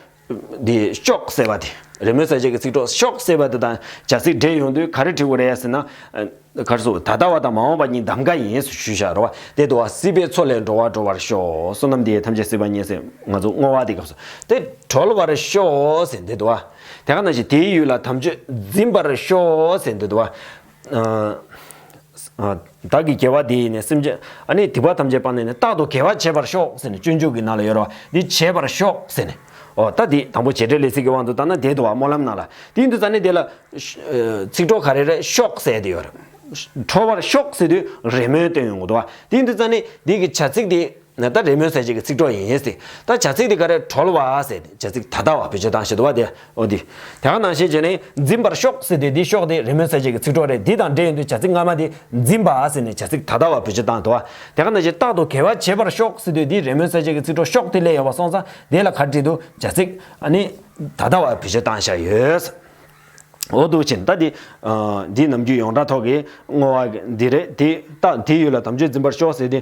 འདི་ཤོག་ཟེར་བ་དེ། རེས་མོས་གསལ་བྱེད་ཀྱི་ཚིག་གྲོགས་ཤོག་ཟེར་བ་དེ་དང་བྱ་ཚིག་འབྲེལ་ཡོང་དུས་ག་རེ་བྲིས་དགོས་རེད་ཟེར་ན། ཨ་ག་རེ་ཟེར་ད་ལྟ་བ་དང་མ་འོངས་པ་གཉིས་གདམ་ག་ཡིན་ཞུས་བཞག་རེད་བ། དེ་འདུག་བ། སྲིད་པའི་མཚོ་ལས་འགྲོ་བ་སྒྲོལ་བར་ཤོག་བསོད་ནམས་འདི་ཡིས་ཐམས་ཅད་གཟིགས་པ་ཉིད་ཟེར་ང་ཚོ་བསྔོ་བ་འདི་སྐབས་སུ་དེ་གྲོལ་བར་ཤོག་ཟེར་འདི་འདུག་བ། དེ་ག་ནང་བཞིན་དེའི་ཡུལ་ལ་དམ་ཆོས་འཛིན་པར་ཤོག་ཟེར་འདི་འདུག་བ། ཨ། ཨ། བདག་གི་དགེ་བ་འདི་ཡིས་ནི་སེམས་ཅན་ཨ་ནི་སྡིག་པ་ཐམས་ཅད་སྤངས་ནས་ནི་རྟག་ཏུ་དགེ་བ་བྱེད་པར་ཤོག་ཟེར་ནས་སྤྱོད་འཇུག་གི་ནང་ལ་ཡོད་རེད་བ། འདི་བྱེད་པར་ཤོག་ཟེར་ནས། ཨོ་ད་འདི་དང་པོ་བྱེད་འབྲེལ་ལས་ཚིག་གི་དབང་དུ་བཏང་ན་དེ་འདུག་བ། སྨོན་ལམ་ནང་ལ་དེ་ཡིན་དུས་ཙང་ནི་དེ་ལ་ཤ་ཨ་ཚིག་གྲོགས་ག་རེ་རེད། ཤོག་ཟེར་དེ་ཡོད་རེད། གྲོལ་བར་ཤོག་ཟེར་དུས་རེས་མོས་སྟོན་ཡོང་གི་འདུག་བ། དེ་ཡིན་དུས་ཙང་ནི་འདི་གི་བྱ་ཚིག་དེ། ན་ད་རེས་མོས་གསལ་བྱེད་ཀྱི་ཚིག་གྲོགས་ཡིན་ཟེར། ད་བྱ་ཚིག་དེ་ག་རེ་གྲོལ་བ་ཟེར་ཏེ་བྱ་ཚིག་ད་ལྟ་བ་བེད་སྤྱོད་བཏང་བཞག་འདུག་བ་དེ། འོ་དེ། དེ་ག་ནང་བཞིན་བྱས་ནས་འཛིན་པར་ཤོག་ཟེར་ཏེ་འདི་ཤོག་དེ་རེས་མོས་གསལ་བྱེད་ཀྱི་ཚིག་གྲོགས་རེད། འདི་དང་འབྲེལ་ཡོང་དུས་བྱ་ཚིག་སྔ་མ་དེ་འཛིན་པ་ཟེར་ནས་བྱ་ཚིག་ད་ལྟ་བ་བེད་སྤྱོད་བཏང་འདུག་བ། དེ་ག་ནང་བཞིན་རྟག་ཏུ་དགེ་བ་བྱེད་པར་ཤོག་ཟེར་དུས་འདི་རེས་མོས་གསལ་བྱེད་ཀྱི་ཚིག་གྲོགས་ཤོག་དེ་སླེབས་ཡོད་པ་སོང་ཙང་དེ་ལ་ག་རེ་བྲིས་འདུག་བྱ་ཚིག་ཨ་ནི་ད་ལྟ་བ་བེད་སྤྱོད་བཏང་བཞག་ཡོད། འོ་འདུག་ཕྱིན་ད་འདི། ཨ་འདི་ནམ་རྒྱུན་ཡོངས་གྲགས་ཐོག་གི་བསྔོ་བ་འདི་རེད། དེ་རྟག་དེའི་ཡུལ་ལ་དམ་ཆོས་འཛིན་པར་ཤོག་ཟེར་ཏེ།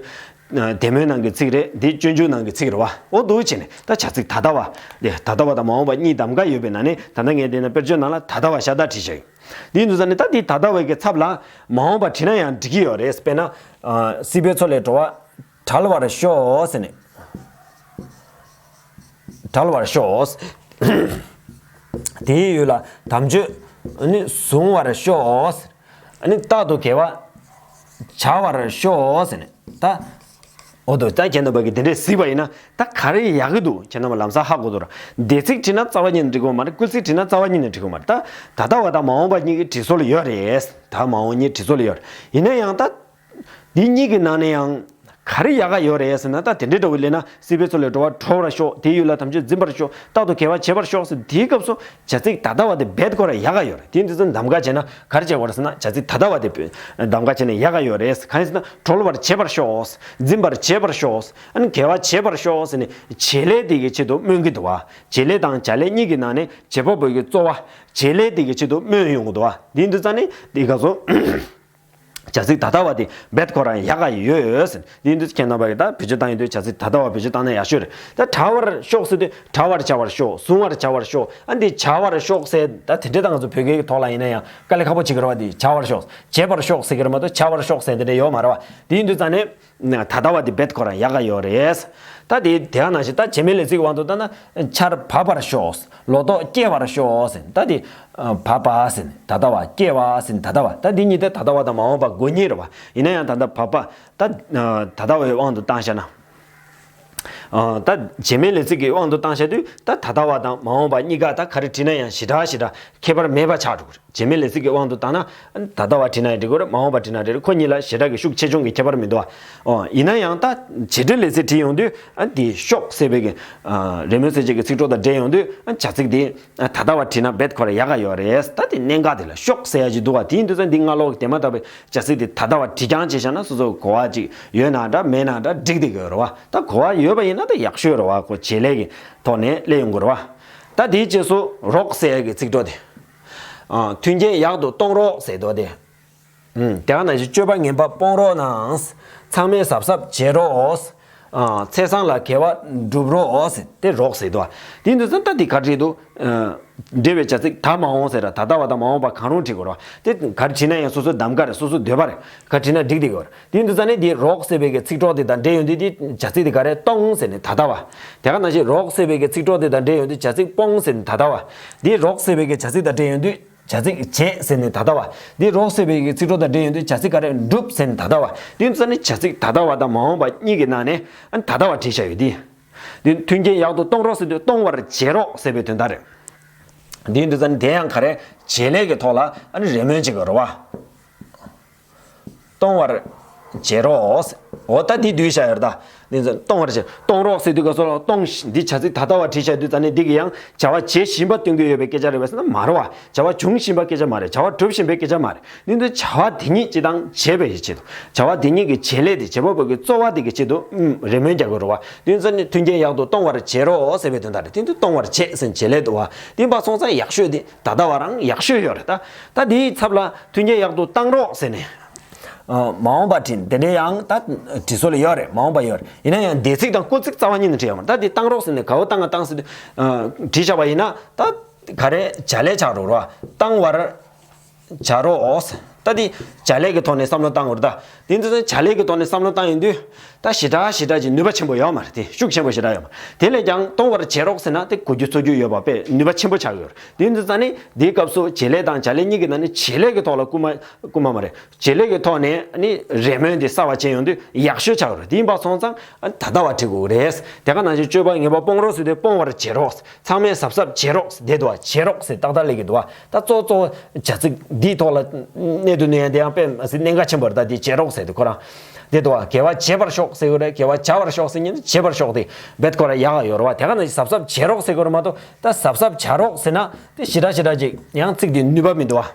ཨ་དེ་མོའི་ནང་གི་ཚིག་རེད། འདི་སྤྱོད་འཇུག་ནང་གི་ཚིག་རེད་བ། འོ་འདུག་ཕྱིན་ད་བྱ་ཚིག་ད་ལྟ་བ། འདི་ད་ལྟ་བ་དང་མ་འོངས་པ་གཉིས་གདམ་ག་ཡོད་པའི་ནང་ནས་ད་ལྟ་ངས་འདི་ན་དཔེར་བརྗོད་ནང་ལ་ད་ལྟ་བ་ཤ་སྟག་བྲིས་བཞག་ཡོད། འདི་འདུག་ས་ནི་ད་འདི་ད་ལྟ་བའི་གི་ཚབ་ལ་མ་འོངས་པ་བྲིས་ན་ཡང་འགྲིག་གི་ཡོད་རེད། དཔེར་ན། ཨ་སྲིད་པའི་མཚོ་ལས་འགྲོ་བ། བྲལ་བར་ཤོག་ཟེར་ནས། བྲལ་བར་ཤོག་དེའི་ཡུལ་ལ་དམ་ཆོས་ནི་གཟུང་བར་ཤོག་ཨ་ནི་རྟག་ཏུ་དགེ་བ་བྱ་བར་ཤོག་ཟེར་ནས་ད། འོ་དོ་ད་ཁྱེད་རྣམ་པ་གིས་དེ་འདྲས་གཟིགས་པ་ཡིན་ན་ད་ག་རེ་ཡག་གི་འདུག་ཁྱེད་རྣམ་པ་ལམ་སང་ཧ་གོ་འདུག་ར། འདས་ཚིག་བྲིས་ན་རྩ་བ་ཉིད་ནས་འགྲིག་གི་མ་རེད། སྐུལ་ཚིག་བྲིས་ན་རྩ་བ་ཉིད་ནས་འགྲིག་གི་མ་རེད། ད་ད་ལྟ་བ་དང་མ་འོངས་པ་གཉིས་ཀྱི་བྲིས་སྲོལ་ཡོད་རེད། ད་མ་འོངས་གཉིས་བྲིས་སྲོལ་ཡོད་རེད། ཡིན་ན་ཡང་ད། འདི་གཉིས་ཀྱི་ནང་ནས་ཡང་། ག་རེ་ཡག་ག་ཡོད་རེད་ཟེར་ན་ད་དེ་འདྲའི་འདྲ་བོ་ལས་ན་སྲིད་པའི་མཚོ་ལས་འགྲོ་བ་སྒྲོལ་བར་ཤོག་དེའི་ཡུལ་ལ་དམ་ཆོས་འཛིན་པར་ཤོག་རྟག་ཏུ་དགེ་བ་བྱེད་པར་ཤོག་ཟེར་དེའི་སྐབས་སུ་བྱ་ཚིག་ད་ལྟ་བ་དེ་རྦད་ཁོ་རང་ཡག་ག་ཡོད་རེད། དེ་འདི་ཚོ་གདམ་ག་བྱས་ན་ག་རེ་བྱེད་དགོས་རེད་ཟེར་ན་བྱ་ཚིག་ད་ལྟ་བ་དེ་གདམ་ག་བྱས་ན་ཡག་ག་ཡོད་རེད། གང་ཡིན་ཟེར་ན་སྒྲོལ་བར་བྱེད་པར་ཤོག་འཛིན་པར་བྱེད་པར་ཤོག་ཨ་ནི་དགེ་བ་བྱེད་པར་ཤོག་ཟེར་ནས་བྱེད་ལས་དེ་གི་ཆེད་དུ་སྨོན་གྱི་འདུག་བ། བྱེད་ལས་དང་བྱ་ལས་གཉིས་ཀྱི་ནང་ནས་བྱེད་པ་པོ་གི་གཙོ་བ་བྱེད་ལས་དེ་གི་ཆེད་དུ་སྨོན་ཡོང་གི་འདུག་བ། དེ་འདི་ཙང་ནི་དེ་ག་ཚོ། བྱ་ཚིག་ད་ལྟ་བ་དེ་རྦད་ཁོ་རང་ཡག་ག་ཡོད་ཟེར། དེ་ཡིན་དུས་ཁྱེད་རྣམ་པ་གིས་ད་བེད་སྤྱོད་བཏང་ཡོང་དུས་བྱ་ཚིག་ད་ལྟ་བ་བེད་སྤྱོད་བཏང་ན་ཡག་ཤོས་རེད། ད་བྲལ་བར་ཤོག་ཟེར་དུས་བྲལ་བར་བྱ་བར་ཤོག་གཟུང་བར་བྱ་བར་ཤོག་ཨ་འདི་བྱ་བར་ཤོག་ཟེར་ད་དེ་འདྲ་ད་ང་ཚོ་བོད་སྐད་ཀྱི་ཐོག་ལ་ཡིན་ན་ཡང་དཀའ་ལས་ཁག་པོ་བྱེད་ཀྱི་རེད་བ། དེ་བྱ་བར་ཤོག་བྱེད་པར་ཤོག་ཟེར་གྱི་རེད་མ་གཏོགས་བྱ་བར་ཤོག་ཟེར་དེ་འདྲ་ཡོད་མ་རེད་བ། དེ་ཡིན་དུས་ཙང་ནས་ད་ལྟ་བ་དེ་རྦད་ཁོ་རང་ཡག་ག་ཡོད་རེད། ད་དེ་དེ་ཡང་ནང་བཞིན་ད་བྱེད་མེད་ལས་ཚིག་དབང་དུ་བཏང་ན་ཆར་བབ་པར་ཤོག་ལོ་ཏོག་སྐྱེ་བར་ཤོག་ཟེར། ད་དེ་ཨ་བབ་པ་ཟེར་ནས་ད་ལྟ་བ། སྐྱེ་བ་ཟེར་ནས་ད་ལྟ་བ། ད་འདི་གཉིས་དེ་ད་ལྟ་བ་དང་མ་འོངས་པ་དགོས་ངེས་རེད་བ། ཡིན་ན་ཡང་ད་ལྟ་བབ་པ་ད་ཨ་ད་ལྟ་བའི་དབང་དུ་བཏང་བཞག་ན། ཨ། ད་བྱེད་མེད་ལས་ཚིག་གི་དབང་དུ་བཏང་བྱ་དུས་ད་ད་ལྟ་བ་དང་མ་འོངས་པ་གཉིས་ཀ་ད་ག་རེ་བྲིས་ན་ཡང་ཞེ་དྲག་ཞེ་དྲག་ཁྱད་པར་མེད་པ་ཆགས་འགྲོ་གི་རེད། བྱེད་མེད་ལས་ཚིག་གི་དབང་དུ་བཏང་ན་ད་ལྟ་བ་བྲིས་ན་ཡང་འགྲིག་གི་རེད། མ་འོངས་པ་བྲིས་ན་འགྲིག་རེད། ཁོ་གཉིས་ལ་ཞེ་དྲག་གི་ཤུགས་ཆེ་ཆུང་གི་ཁྱད་པར་མི་འདུག་ཨ། ཨོ། ཡིན་ན་ཡང་ད་བྱེད་འབྲེལ་ལས་ཚིག་བྲིས་ཡོང་དུས་ཨ་འདི་ཤོག་ཟེར་བའི་གི་ཨ་རེ་སྨོན་གསལ་བྱེད་ཀྱི་ཚིག་གྲོགས་དང་འབྲེལ་ཡོང་དུས་ཨ་བྱ་ཚིག་འདི་ཨ་ད་ལྟ་བ་བྲིས་ན་རྦད་ཁོ་ར་ཡག་ག་ཡོད་རེད། ད་དེ་གནད་འགག་དེ་ལ་ཤོག་ཟེར་ཡ་ཅིག་འདུག་བ། དེ་ཡིན་དུས་ཙང་འདི་སྔ་ལོགས་ཀྱི་དེ་མ་ཐག་པའི་བྱ་ཚིག་དེ་ད་ལྟ་བ་བྲིས་རྐྱང་བྱས་བཞག་ན་སོ་སོ་གོ་བ་ཅིག་ཡོད་ན་འདྲ་མེད་ན་འདྲ་འགྲིག་བསྡད་ཀྱི་ཡོད་རེད་བ། ད་གོ་བ་ཡོད་པ་ཡིན་ན་ད་ཡག་ཤོས་རེད་བ། ཁོ་བྱེད་ལས་ཀྱི་ཐོག་ནས་སླེབས་ཡོང་གི་རེད་བ། ད་དེའི་རྗེས་སུ་རོགས་ཟེར་ཡ་གི་ཚིག་གྲོགས་དེ། ཨ། མཐུན་རྐྱེན་ཡག་ཏུ་གཏོང་རོགས་ཟེར་དོ་དེ། ཨུམ། དེ་ག་ནང་བཞིན་སྤྱོད་པ་ངན་པ་སྤོང་རོགས་གནང་། ཚང་མས་གཟབ་གཟབ་བྱེད་རོགས། ཨ། ཚེས་བཟང་ལ་དགེ་བ་སྒྲུབ་རོགས་ཟེར་དེ་རོགས་ཟེར་དོ། དེ་འདི་ཚོ་ད་དེ་ག་རེ་འདུག་ཨ། འབྲེལ་བའི་བྱ་ཚིག་ད་མ་འོངས་ཟེར་ར་ད་ལྟ་བ་དང་མ་འོངས་པ་གང་རུང་བྲིས་དགོས་ར། དེ་ག་རེ་བྲིས་ན་ཡང་སོ་སོའི་གདམ་ག་རེད། སོ་སོའི་འདོད་པ་རེད། ག་རེ་བྲིས་ན་འགྲིག་བསྡད་དགོས་ར། དེ་འདི་ཚོ་ནི་དེ་རོགས་ཟེར་བའི་གི་ཚིག་གྲོགས་དེ་དང་འབྲེལ་ཡོང་དུས་དེ་བྱ་ཚིག་དེ་ག་རེ་གཏོང་ཟེར་ནས་ད་ལྟ་བ། དེ་ག་ནང་བཞིན་རོགས་ཟེར་བའི་གི་ཚིག་གྲོགས་དེ་དང་འབྲེལ་ཡོང་དུས་བྱ་ཚིག་སྤོང་ཟེར་ནས་ད་ལྟ་བ། དེ་རོགས་ཟེར་བའི་གི་བྱ་ཚིག་དང་འབྲེལ་ཡོང་དུས་བྱ་ཚིག་བྱེད་ཟེར་ནས་ད་ལྟ་བ། འདི་རོགས་ཟེར་བའི་གི་ཚིག་གྲོགས་དང་འབྲེལ་ཡོང་དུས་བྱ་ཚིག་ག་རེ་སྒྲུབ་ཟེར་ནས་ད་ལྟ་བ། འདི་ཚོ་ནི་བྱ་ཚིག་ད་ལྟ་བ་དང་མ་འོངས་པ་གཉིས་ཀྱི་ནང་ནས་ཨ་ད་ལྟ་བ་བྲིས་བཞག་ཡོད་དེ། འདི་མཐུན་རྐྱེན་ཡག་ཏུ་གཏོང་རོགས་ཟེར་དུས་གཏོང་བར་བྱེད་རོགས་ཟེར་བའི་དོན་དག་རེད། འདི་འདི་ཚོ་ནི་དེ་ཡང་ག་རེ་བྱེད་ལས་ཀྱི་ཐོག་ལ་ཨ་ནི་རེ་སྨོན་བྱེད་དགོས་རེད་བ། གཏོང་བར་བྱེད་རོགས། འོ་ད་འདི་བསྡུས་བཞག་ཡོད་རེད་ད། འདི་ཚོ་གཏོང་བར་བྱེད། གཏོང་རོགས་ཟེར་དུས་ག་སོ་ལ་གཏོང་བཞིན་འདི་བྱ་ཚིག་ད་ལྟ་བ་བྲིས་བཞག་དུས་ཙ་ནས་འདི་གི་ཡང་བྱ་བ་བྱེད་བཞིན་པ་སྟོན་གྱི་ཡོད་པའི་སྐད་ཆ་རེད་པས་ཟེར་ན་མ་རེད་བ། བྱ་བ་འབྱུང་བཞིན་པ་སྐད་ཆ་མ་རེད། བྱ་བ་སྒྲུབ་བཞིན་པའི་སྐད་ཆ་མ་རེད། འདི་ཚོ་བྱ་བ་དེ་ཉིད་སྤྱི་དང་བྱེད་པའི་ཆེད་དུ། བྱ་བ་དེ་ཉིད་ཀྱི་བྱེད་ལས་དེ་བྱེད་པ་པོ་གི་རྩོལ་བ་དེ་གི་ཆེད་དུ་ཨུམ་རེ་སྨོན་རྒྱག་དགོས་རེད་བ། དེ་ཚོ་ནི་མཐུན་རྐྱེན་ཡག་ཏུ་གཏོང་བར་བྱེད་རོགས་ཟེར་བའི་དོན་དག་རེད། དེ་ཚོ་གཏོང་བར་བྱེད་ཟེར་བྱེད་ལས་འདུག་བ། དེ་འབའ་སོང་ཙང་ཡག་ཤོས་དེ་ད་ལྟ་བ་རང་ཡག་ཤོས་ཡོད་རེད་ད། ད་དེའི་ཚབ་ལ་མཐུན་རྐྱེན་ཡག་ཏུ་བཏང་རོགས་ཟེར་ནས། ཨ། མ་འོངས་པ་བྲིས་དེ་འདྲའི་ཡང་ད་བྲིས་སྲོལ་ཡོད་རེད། མ་འོངས་པ་ཡོད་རེད། ཡིན་ན་ཡང་འདས་ཚིག་དང་སྐུལ་ཚིག་རྩ་བ་ཉིད་ནས་བྲིས་ཡོད་མ་རེད། ད་དེ་བཏང་རོགས་ཟེར་ནས་ག་བོ་བཏང་ང་བཏང་ཟེར་དུས་ཨ་བྲིས་བཞག་པ་ཡིན་ན་ད་ག་རེ་བྱ་ལས་ཆགས་འགྲོ་རོགས། བཏང་བར་བྱ་རོགས། ད་དེ་བྱ་ལས་ཀྱི་ཐོག་ནས་བསམ་བློ་བཏང་དགོས་རེད་ད། དེ་འདི་ཚོ་བྱ་ལས་ཀྱི་ཐོག་ནས་བསམ་བློ་བཏང་ཡོང་དུས་ད་ཞེ་དྲག་ཞེ་དྲག་ཅིག་ནུས་པ་ཆེན་པོ་ཡོད་མ་རེད། དེ་ཤུགས་ཆེན་པོ་ཞེ་དྲག་ཡོད་མ་རེད། དེ་ལས་ཀྱང་གཏོང་བར་བྱེད་རོགས་ཟེར་ན་དེ་གོ་རྒྱུ་ཚོར་རྒྱུ་ཡོད་པ་དཔེ་ནུས་པ་ཆེན་པོ་ཆགས་ཡོད་རེད། དེ་འདི་ཙ་ནི་དེའི་སྐབས་སུ་བྱེད་ལས་དང་བྱ་ལས་གཉིས་ཀྱི་ནང་ནས་བྱེད་ལས་ཀྱི་ཐོག་ལ་སྐུལ་མ་སྐུལ་མ་མ་རེད། བྱེད་ལས་ཀྱི་ཐོག་ནས་ནི་རེ་སྨོན་དེ་གསར་བ་བྱས་ཡོང་དུས་ཡག་ཤོས་ཆགས་ཡོད་རེད། དེ་ཡིན་པ་སོང་ཙང་ད་ལྟ་བ་བྲིས་དགོས་རེད། དེ་ག་ནང་བཞིན་སྤྱོད་པ་ངན་པ་སྤོང་རོགས་ཟེར་དུས་སྤོང་བར་བྱེད་རོགས། ཚང་མས་གཟབ་གཟབ་བྱེད་རོགས་ཟེར་དེ་འདུག་བ། བྱེད་རོགས་ཟེར་ཏག་ཏག་སླེབས་ཀྱི་འདུག་བ། ད་གཙོ་གཙོ་བྱ་ཚིག་འདིའི་ཐོག་ལ་གནད་དུ་གནོན་ཡ་དེ་ཡང་དཔེ་མ་སྲིད་གནད་འགག་ཆེན་པོ་རེད། ད་དེ་བྱེད་རོགས་ཟེར་དེ་ཁོ་རང་དེ་འདུག་བ། དགེ་བ་བྱེད་པར་ཤོག་ཟེར་དགོས་རེད། དགེ་བ་བྱ་བར་ཤོག་ཟེར་མཁན་དེ་བྱེད་པར་ཤོག་དེ་རྦད་ཁོ་རང་ཡག་ག་ཡོད་རེད་བ། དེ་ག་ནང་བཞིན་གཟབ་གཟབ་བྱེད་རོགས་ཟེར་དགོས་རེད་མ་གཏོགས་ད་གཟབ་གཟབ་བྱ་རོགས་ཟེར་ན་དེ་ཞེ་དྲག་ཞེ་དྲག་ཅིག་ཡང་ཚིག་དེ་ནུས་པ་མི་འདུག་བ།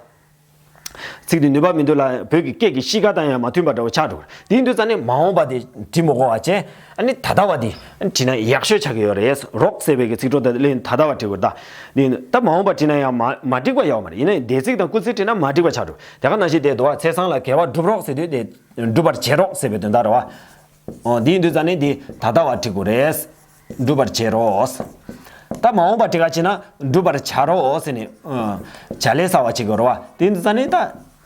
ཚིག་དེ་ནུས་པ་མི་འདུག་ལ་བོད་ཀྱི་སྐད་ཀྱི་གཤིས་ཀ་དང་ཡང་མ་མཐུན་པ་འདྲ་བོ་ཆགས་འགྲོ་གི་རེད། དེ་ཡིན་དུས་ཙ་ནས་མ་འོངས་པ་དེ་བྲིས་མི་དགོས་པ་བྱས། ཨ་ནི་ད་ལྟ་བ་དེ་བྲིས་ན་ཡག་ཤོས་ཆགས་ཀྱི་ཡོད་རེད། རོགས་ཟེར་བའི་གི་ཚིག་གྲོགས་དེ་ལས་ད་ལྟ་བ་བྲིས་དགོས་རེད་ད། དེ་ཡིན་ད་མ་འོངས་པ་བྲིས་ན་ཡང་མ་མ་འགྲིག་པ་ཡོད་མ་རེད། ཡིན་ན་ཡང་འདས་ཚིག་དང་སྐུལ་ཚིག་བྲིས་ན་མ་འགྲིག་པ་ཆགས་འགྲོ། དེ་ག་ནང་བཞིན་དེ་འདུག་བ། ཚེས་བཟང་ལ་དགེ་བ་སྒྲུབ་རོགས་ཟེར་དུས་དེ་སྒྲུབ་པར་བྱེད་རོགས་ཟེར་བའི་དོན་དག་རེད་བ། འོ་འདི་ཡིན་དུས་ཙ་ནས་འདི་ད་ལྟ་བ་བྲིས་དགོས་རེད། སྒྲུབ་པར་བྱེད་རོགས། ད་མ་འོངས་པ་བྲིས་ག་བྱེད་ན་སྒྲུབ་པར་བྱ་རོགས་ཟེར་ནས་ཨ་བྱ་ལས་གསར་བ་བྱེད་དགོས་རེད་བ། དེ་ཡིན་དུས་ཙ་ནས་ད་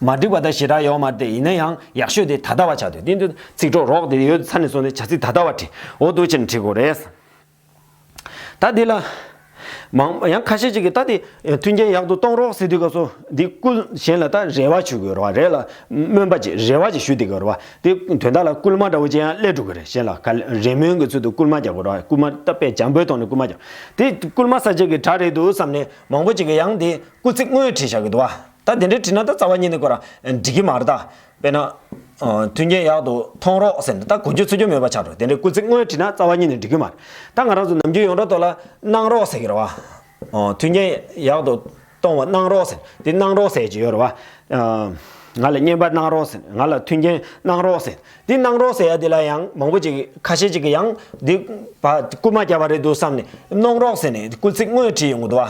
མ་འགྲིག་པ་ད་ཞེ་དྲག་ཡོད་མ་རེད། དེ་ཡིན་ན་ཡང་ཡག་ཤོས་དེ་ད་ལྟ་བ་ཆགས་འདུག་དེ་ཡིན་དུས་ཚིག་གྲོགས་རོགས་དེ་ཡོད་ཚ་ནས་སོང་ནས་བྱ་ཚིག་ད་ལྟ་བ་བྲིས། འོ་འདུག་བྱས་ནས་བྲིས་དགོས་རེད། ད་འདི་ལ་མང་ཡང་ཁ་ཤས་ཅིག་གིས་ད་དེ་མཐུན་རྐྱེན་ཡག་ཏུ་གཏོང་རོགས་ཟེར་དུས་སྐབས་སུ་འདི་སྐུལ་གཞན་ལ་ད་རེ་བ་ཞུ་དགོས་རེད་བ། རེ་ལ་སྨོན་པ་ཅིག་རེ་བ་ཅིག་ཞུ་བསྡད་དགོས་རེད་བ། དེ་དོན་དག་ལ་སྐུལ་མ་འདྲ་བོ་ཅིག་ཡང་སླེབས་འགྲོ་གི་རེད། གཞན་ལ་ག་ལེ་རེ་སྨོན་གྱི་ཚུལ་དུ་སྐུལ་མ་རྒྱག་དགོས་རེད་བ། སྐུལ་མ་ད་དཔེ་འཇམ་པོའི་ཐོག་ནས་སྐུལ་མ་རྒྱག་དེ་སྐུལ་མ་ས་ཆ་གི་གྲ་རེད་འདུག་བསམ་ནས་མང་པོ་ཅིག་གིས་ཡང་དེ་སྐུལ་ཚིག་དངོས་བྲིས་བཞག་གི་འདུག་བ། ད་དེ་འདྲའི་བྲིས་ན་ད་རྩ་བ་ཉིད་ནས་ཁོ་རང་འགྲིག་གི་མ་རེད་ད། དཔེར་ན། ཨ། མཐུན་རྐྱེན་ཡག་ཏུ་གཏོང་རོགས་ཟེར་ནས་ད་གོ་རྒྱུ་ཚོར་རྒྱུ་མེད་པ་ཆགས་འགྲོ། དེ་འདྲའི་སྐུལ་ཚིག་དངོས་བྲིས་ན་རྩ་བ་ཉིད་ནས་འགྲིག་གི་མ་རེད། ད་ང་རང་ཚོ་ནམ་རྒྱུན་ཡོངས་གྲགས་ཐོག་ལ་གནང་རོགས་ཟེར་གི་རེད་བ། ཨ། མཐུན་རྐྱེན་ཡག་ཏུ་གཏོང་བ་གནང་རོགས་ཟེར། དེ་གནང་རོགས་ཟེར་གྱི་ཡོད་རེད་བ། ཨ། ང་ལ་རྔན་པ་གནང་རོགས་ཟེར། ང་ལ་མཐུན་རྐྱེན་གནང་རོགས་ཟེར། དེ་གནང་རོགས་ཟེར་ཡ་དེ་ལ་ཡང་མང་པོ་ཅིག་ཁ་ཤས་ཅིག་གིས་ཡང་འདི་བ་སྐུལ་མ་བརྒྱབ་པ་རེད་འདུག་བསམ་ནས་གནོང་རོགས་ཟེར་ནས་སྐུལ་ཚིག་དངོས་བྲིས་ཡོང་གི་འདུག་བ།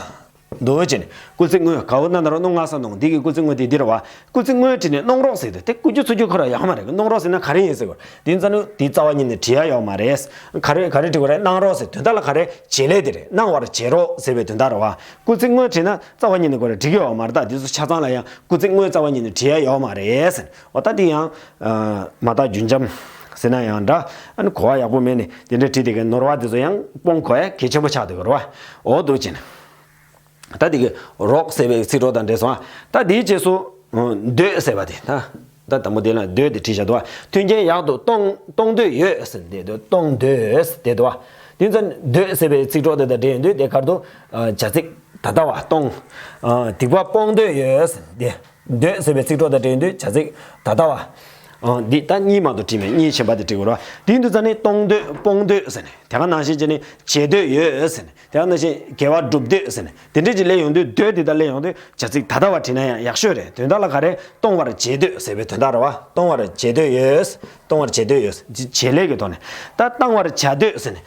འདུག་ཅེས་ནས་སྐུལ་ཚིག་དངོས་ག་བོ་ན་ན་རོ་གནོང་ང་ས་གནོང་འདི་གི་སྐུལ་ཚིག་དངོས་དེ་འདི་རེད་བ། སྐུལ་ཚིག་དངོས་བྲིས་ནས་གནོང་རོགས་ཟེར་དུས་དེ་བསྐུལ་རྒྱུ་ཚོར་རྒྱུ་ཁོ་རང་ཡོད་མ་རེད། གནོང་རོགས་ཟེར་ན་ག་རེ་ཡིན་ཟེར་བ་དེ་ཙམ་ནི་དེ་རྩ་བ་ཉིད་ནས་བྲིས་ཡ་ཡོད་མ་རེད། ག་རེ་ག་རེ་བྲིས་དགོས་རེད། གནང་རོགས་ཟེར་དོན་དག་ལ་ག་རེ་བྱེད་ལས་དེ་རེད། གནང་བར་བྱེད་རོགས་ཟེར་བའི་དོན་དག་རེད་བ། སྐུལ་ཚིག་དངོས་བྲིས་ན་རྩ་བ་ཉིད་ནས་ཁོ་རང་འགྲིག་གི་ཡོད་མ་རེད། ད་དེ་ཚོ་ཆ་ཚང་ལ་ཡང་སྐུལ་ཚིག་དངོས་རྩ་བ་ཉིད་ནས་བྲིས་ཡ་ཡོད་མ་རེད་ཟེར། འོ་ད་དེ་ཡང་མ་དག་རྒྱུན་འབྱམས་ཟེར་ན་ཡང་འདྲ། ཨ་ནི་གོ་བ་ཡག་པོ་མེད་ནས་དེ་འདྲ་བྲིས་དེ་གའི་ནོར་བ་དེ་ཚོ་ཡང་སྤོང་དགོས་ཡ་གལ་ཆེན་པོ་ཆགས་བསྡད་ཀྱི་རེད་བ། འོ་འདུག་ཅེས་ནས། ད་དེ་གི་རོགས་ཟེར་བའི་ཚིག་གྲོགས་དང་འབྲེལ་སོང་ཨ། ད་དེའི་རྗེས་སུ་འདོད་ཟེར་བ་དེ་ད་ད་དང་པོ་དེ་ལ་འདོད་དེ་བྲིས་བཞག་འདུག་བ། མཐུན་རྐྱེན་ཡག་ཏུ་གཏོང་གཏོང་འདོད་ཡོད་ཟེར་འདི་འདོད་གཏོང་འདོད་ཟེར་དེ་འདུག་བ། དེ་ཚོ་འདོད་ཟེར་བའི་ཚིག་གྲོགས་དེ་དང་འབྲེལ་ཡོང་དུས་དེ་གར་དུ་བྱ་ཚིག་ད་ལྟ་བ་སྟོང་། སྡིག་པ་སྤོང་འདོད་ཡོད་ཟེར་ནས་དེ། འདོད་ཟེར་བའི་ཚིག་གྲོགས་དང་འབྲེལ་ཡོང་དུས་བྱ་ཚིག་ད་ལྟ་བ། འདི་ད་གཉིས་མ་གཏོགས་བྲིས་མེད། གཉིས་ཆེན་པ་དེ་བྲིས་དགོས་རེད་བ། དེ་ཡིན་དུས་ཙང་ནས་སྟོང་འདོད་སྤོང་འདོད་ཟེར་ནས་དེ་ག་ནང་བཞིན་བྱས་ནས་བྱེད་འདོད་ཡོད་ཟེར་ནས་དེ་ག་ནང་བཞིན་དགེ་བ་སྒྲུབ་འདོད་ཟེར་ནས་དེ་འདྲས་ཅིག་སླེབས་ཡོང་དུས་འདོད་དེ་དང་སླེབས་ཡོང་དུས་བྱ་ཚིག་ད་ལྟ་བ་བྲིས་ན་ཡང་ཡག་ཤོས་རེད། དོན་དག་ལ་ག་རེ་གཏོང་བར་བྱེད་འདོད་ཟེར་བའི་དོན་དག་རེད་བ། གཏོང་བར་བྱེད་འདོད་ཡོད། གཏོང་བར་བྱེད་འདོད་ཡོད། བྱེད་ལས་ཀྱི་ཐོག་ནས་ད་བཏང་བར་བྱ་འདོད་ཟེར་ནས་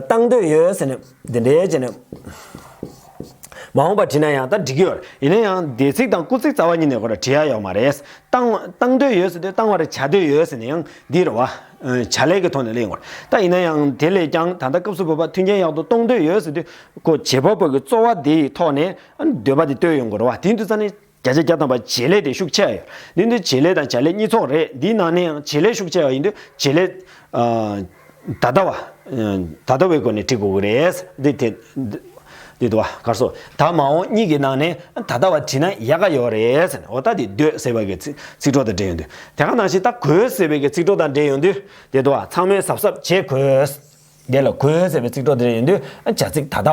བཏང་འདོད་ཡོད་ཟེར་ནས་དེ་འདྲས་བྱས་ནས། མ་འོངས་པ་བྲིས་ན་ཡང་ད་འགྲིག་གི་ཡོད་རེད། ཡིན་ན་ཡང་འདས་ཚིག་དང་སྐུལ་ཚིག་རྩ་བ་ཉིད་ནས་ཁོ་ར་བྲིས་ཡ་ཡོད་མ་རེད། བཏང་བཏང་འདོད་ཡོད་ཟེར་དུས་བཏང་བར་བྱ་འདོད་ཡོད་ཟེར་ནས་ཡང་འདི་རེད་བ། བྱ་ལས་ཀྱི་ཐོག་ནས་གླེང་དགོས་རེད། ད་ཡིན་ན་ཡང་དེ་ལས་ཀྱང་ད་ལྟ་སྐབས་སུ་བབ་པ་མཐུན་རྐྱེན་ཡག་ཏུ་གཏོང་འདོད་ཡོད་ཟེར་དུས་ཁོ་བྱེད་པ་པོ་གི་རྩོལ་བ་དེའི་ཐོག་ནས་འདོད་པ་དེ་བཏོན་ཡོང་དགོས་རེད་བ། དེ་ཡིན་དུས་ཙང་ནས། བརྒྱ་ཆ་བརྒྱ་ཐམ་པ་བྱེད་ལས་དེ་ཤུགས་ཆེ་ཡོད། འདི་འདི་བྱེད་ལས་དང་བྱ་ལས་གཉིས་ཚོགས་རེད། འདིའི་ནང་ནས་ཡང་བྱེད་ལས་ཤུགས་ཆེ་བ་ཡིན་དུས་བྱེད་ལས་ད་ལྟ་བ་ད་ལྟ་བའི་སྒོ་ནས་འབྲི་དགོས་ཀྱི་རེད། འདི་དེ་འདི་འདུག་བ། གར་སོ་ད་མ་འོངས་གཉིས་ཀྱི་ནང་ནས་ད་ལྟ་བ་བྲིས་ན་ཡག་ག་ཡོད་རེད་ཟེར་ནས། འོ་ད་དེ་འདོད་ཟེར་བ་གི་ཚིག་ཚིག་གྲོགས་དང་འབྲེལ་ཡོང་དུས་དེ་ག་ནང་བཞིན་ད་དགོས་ཟེར་བའི་གི་ཚིག་གྲོགས་དང་འབྲེལ་ཡོང་དུས་དེ་འདུག་བ། ཚང་མས་གཟབ་གཟབ་བྱེད་དགོས། དེ་ལ་དགོས་ཟེར་བའི་ཚིག་གྲོགས་དེ་ཡིན་དུས་བྱ་ཚིག་ད་ལྟ་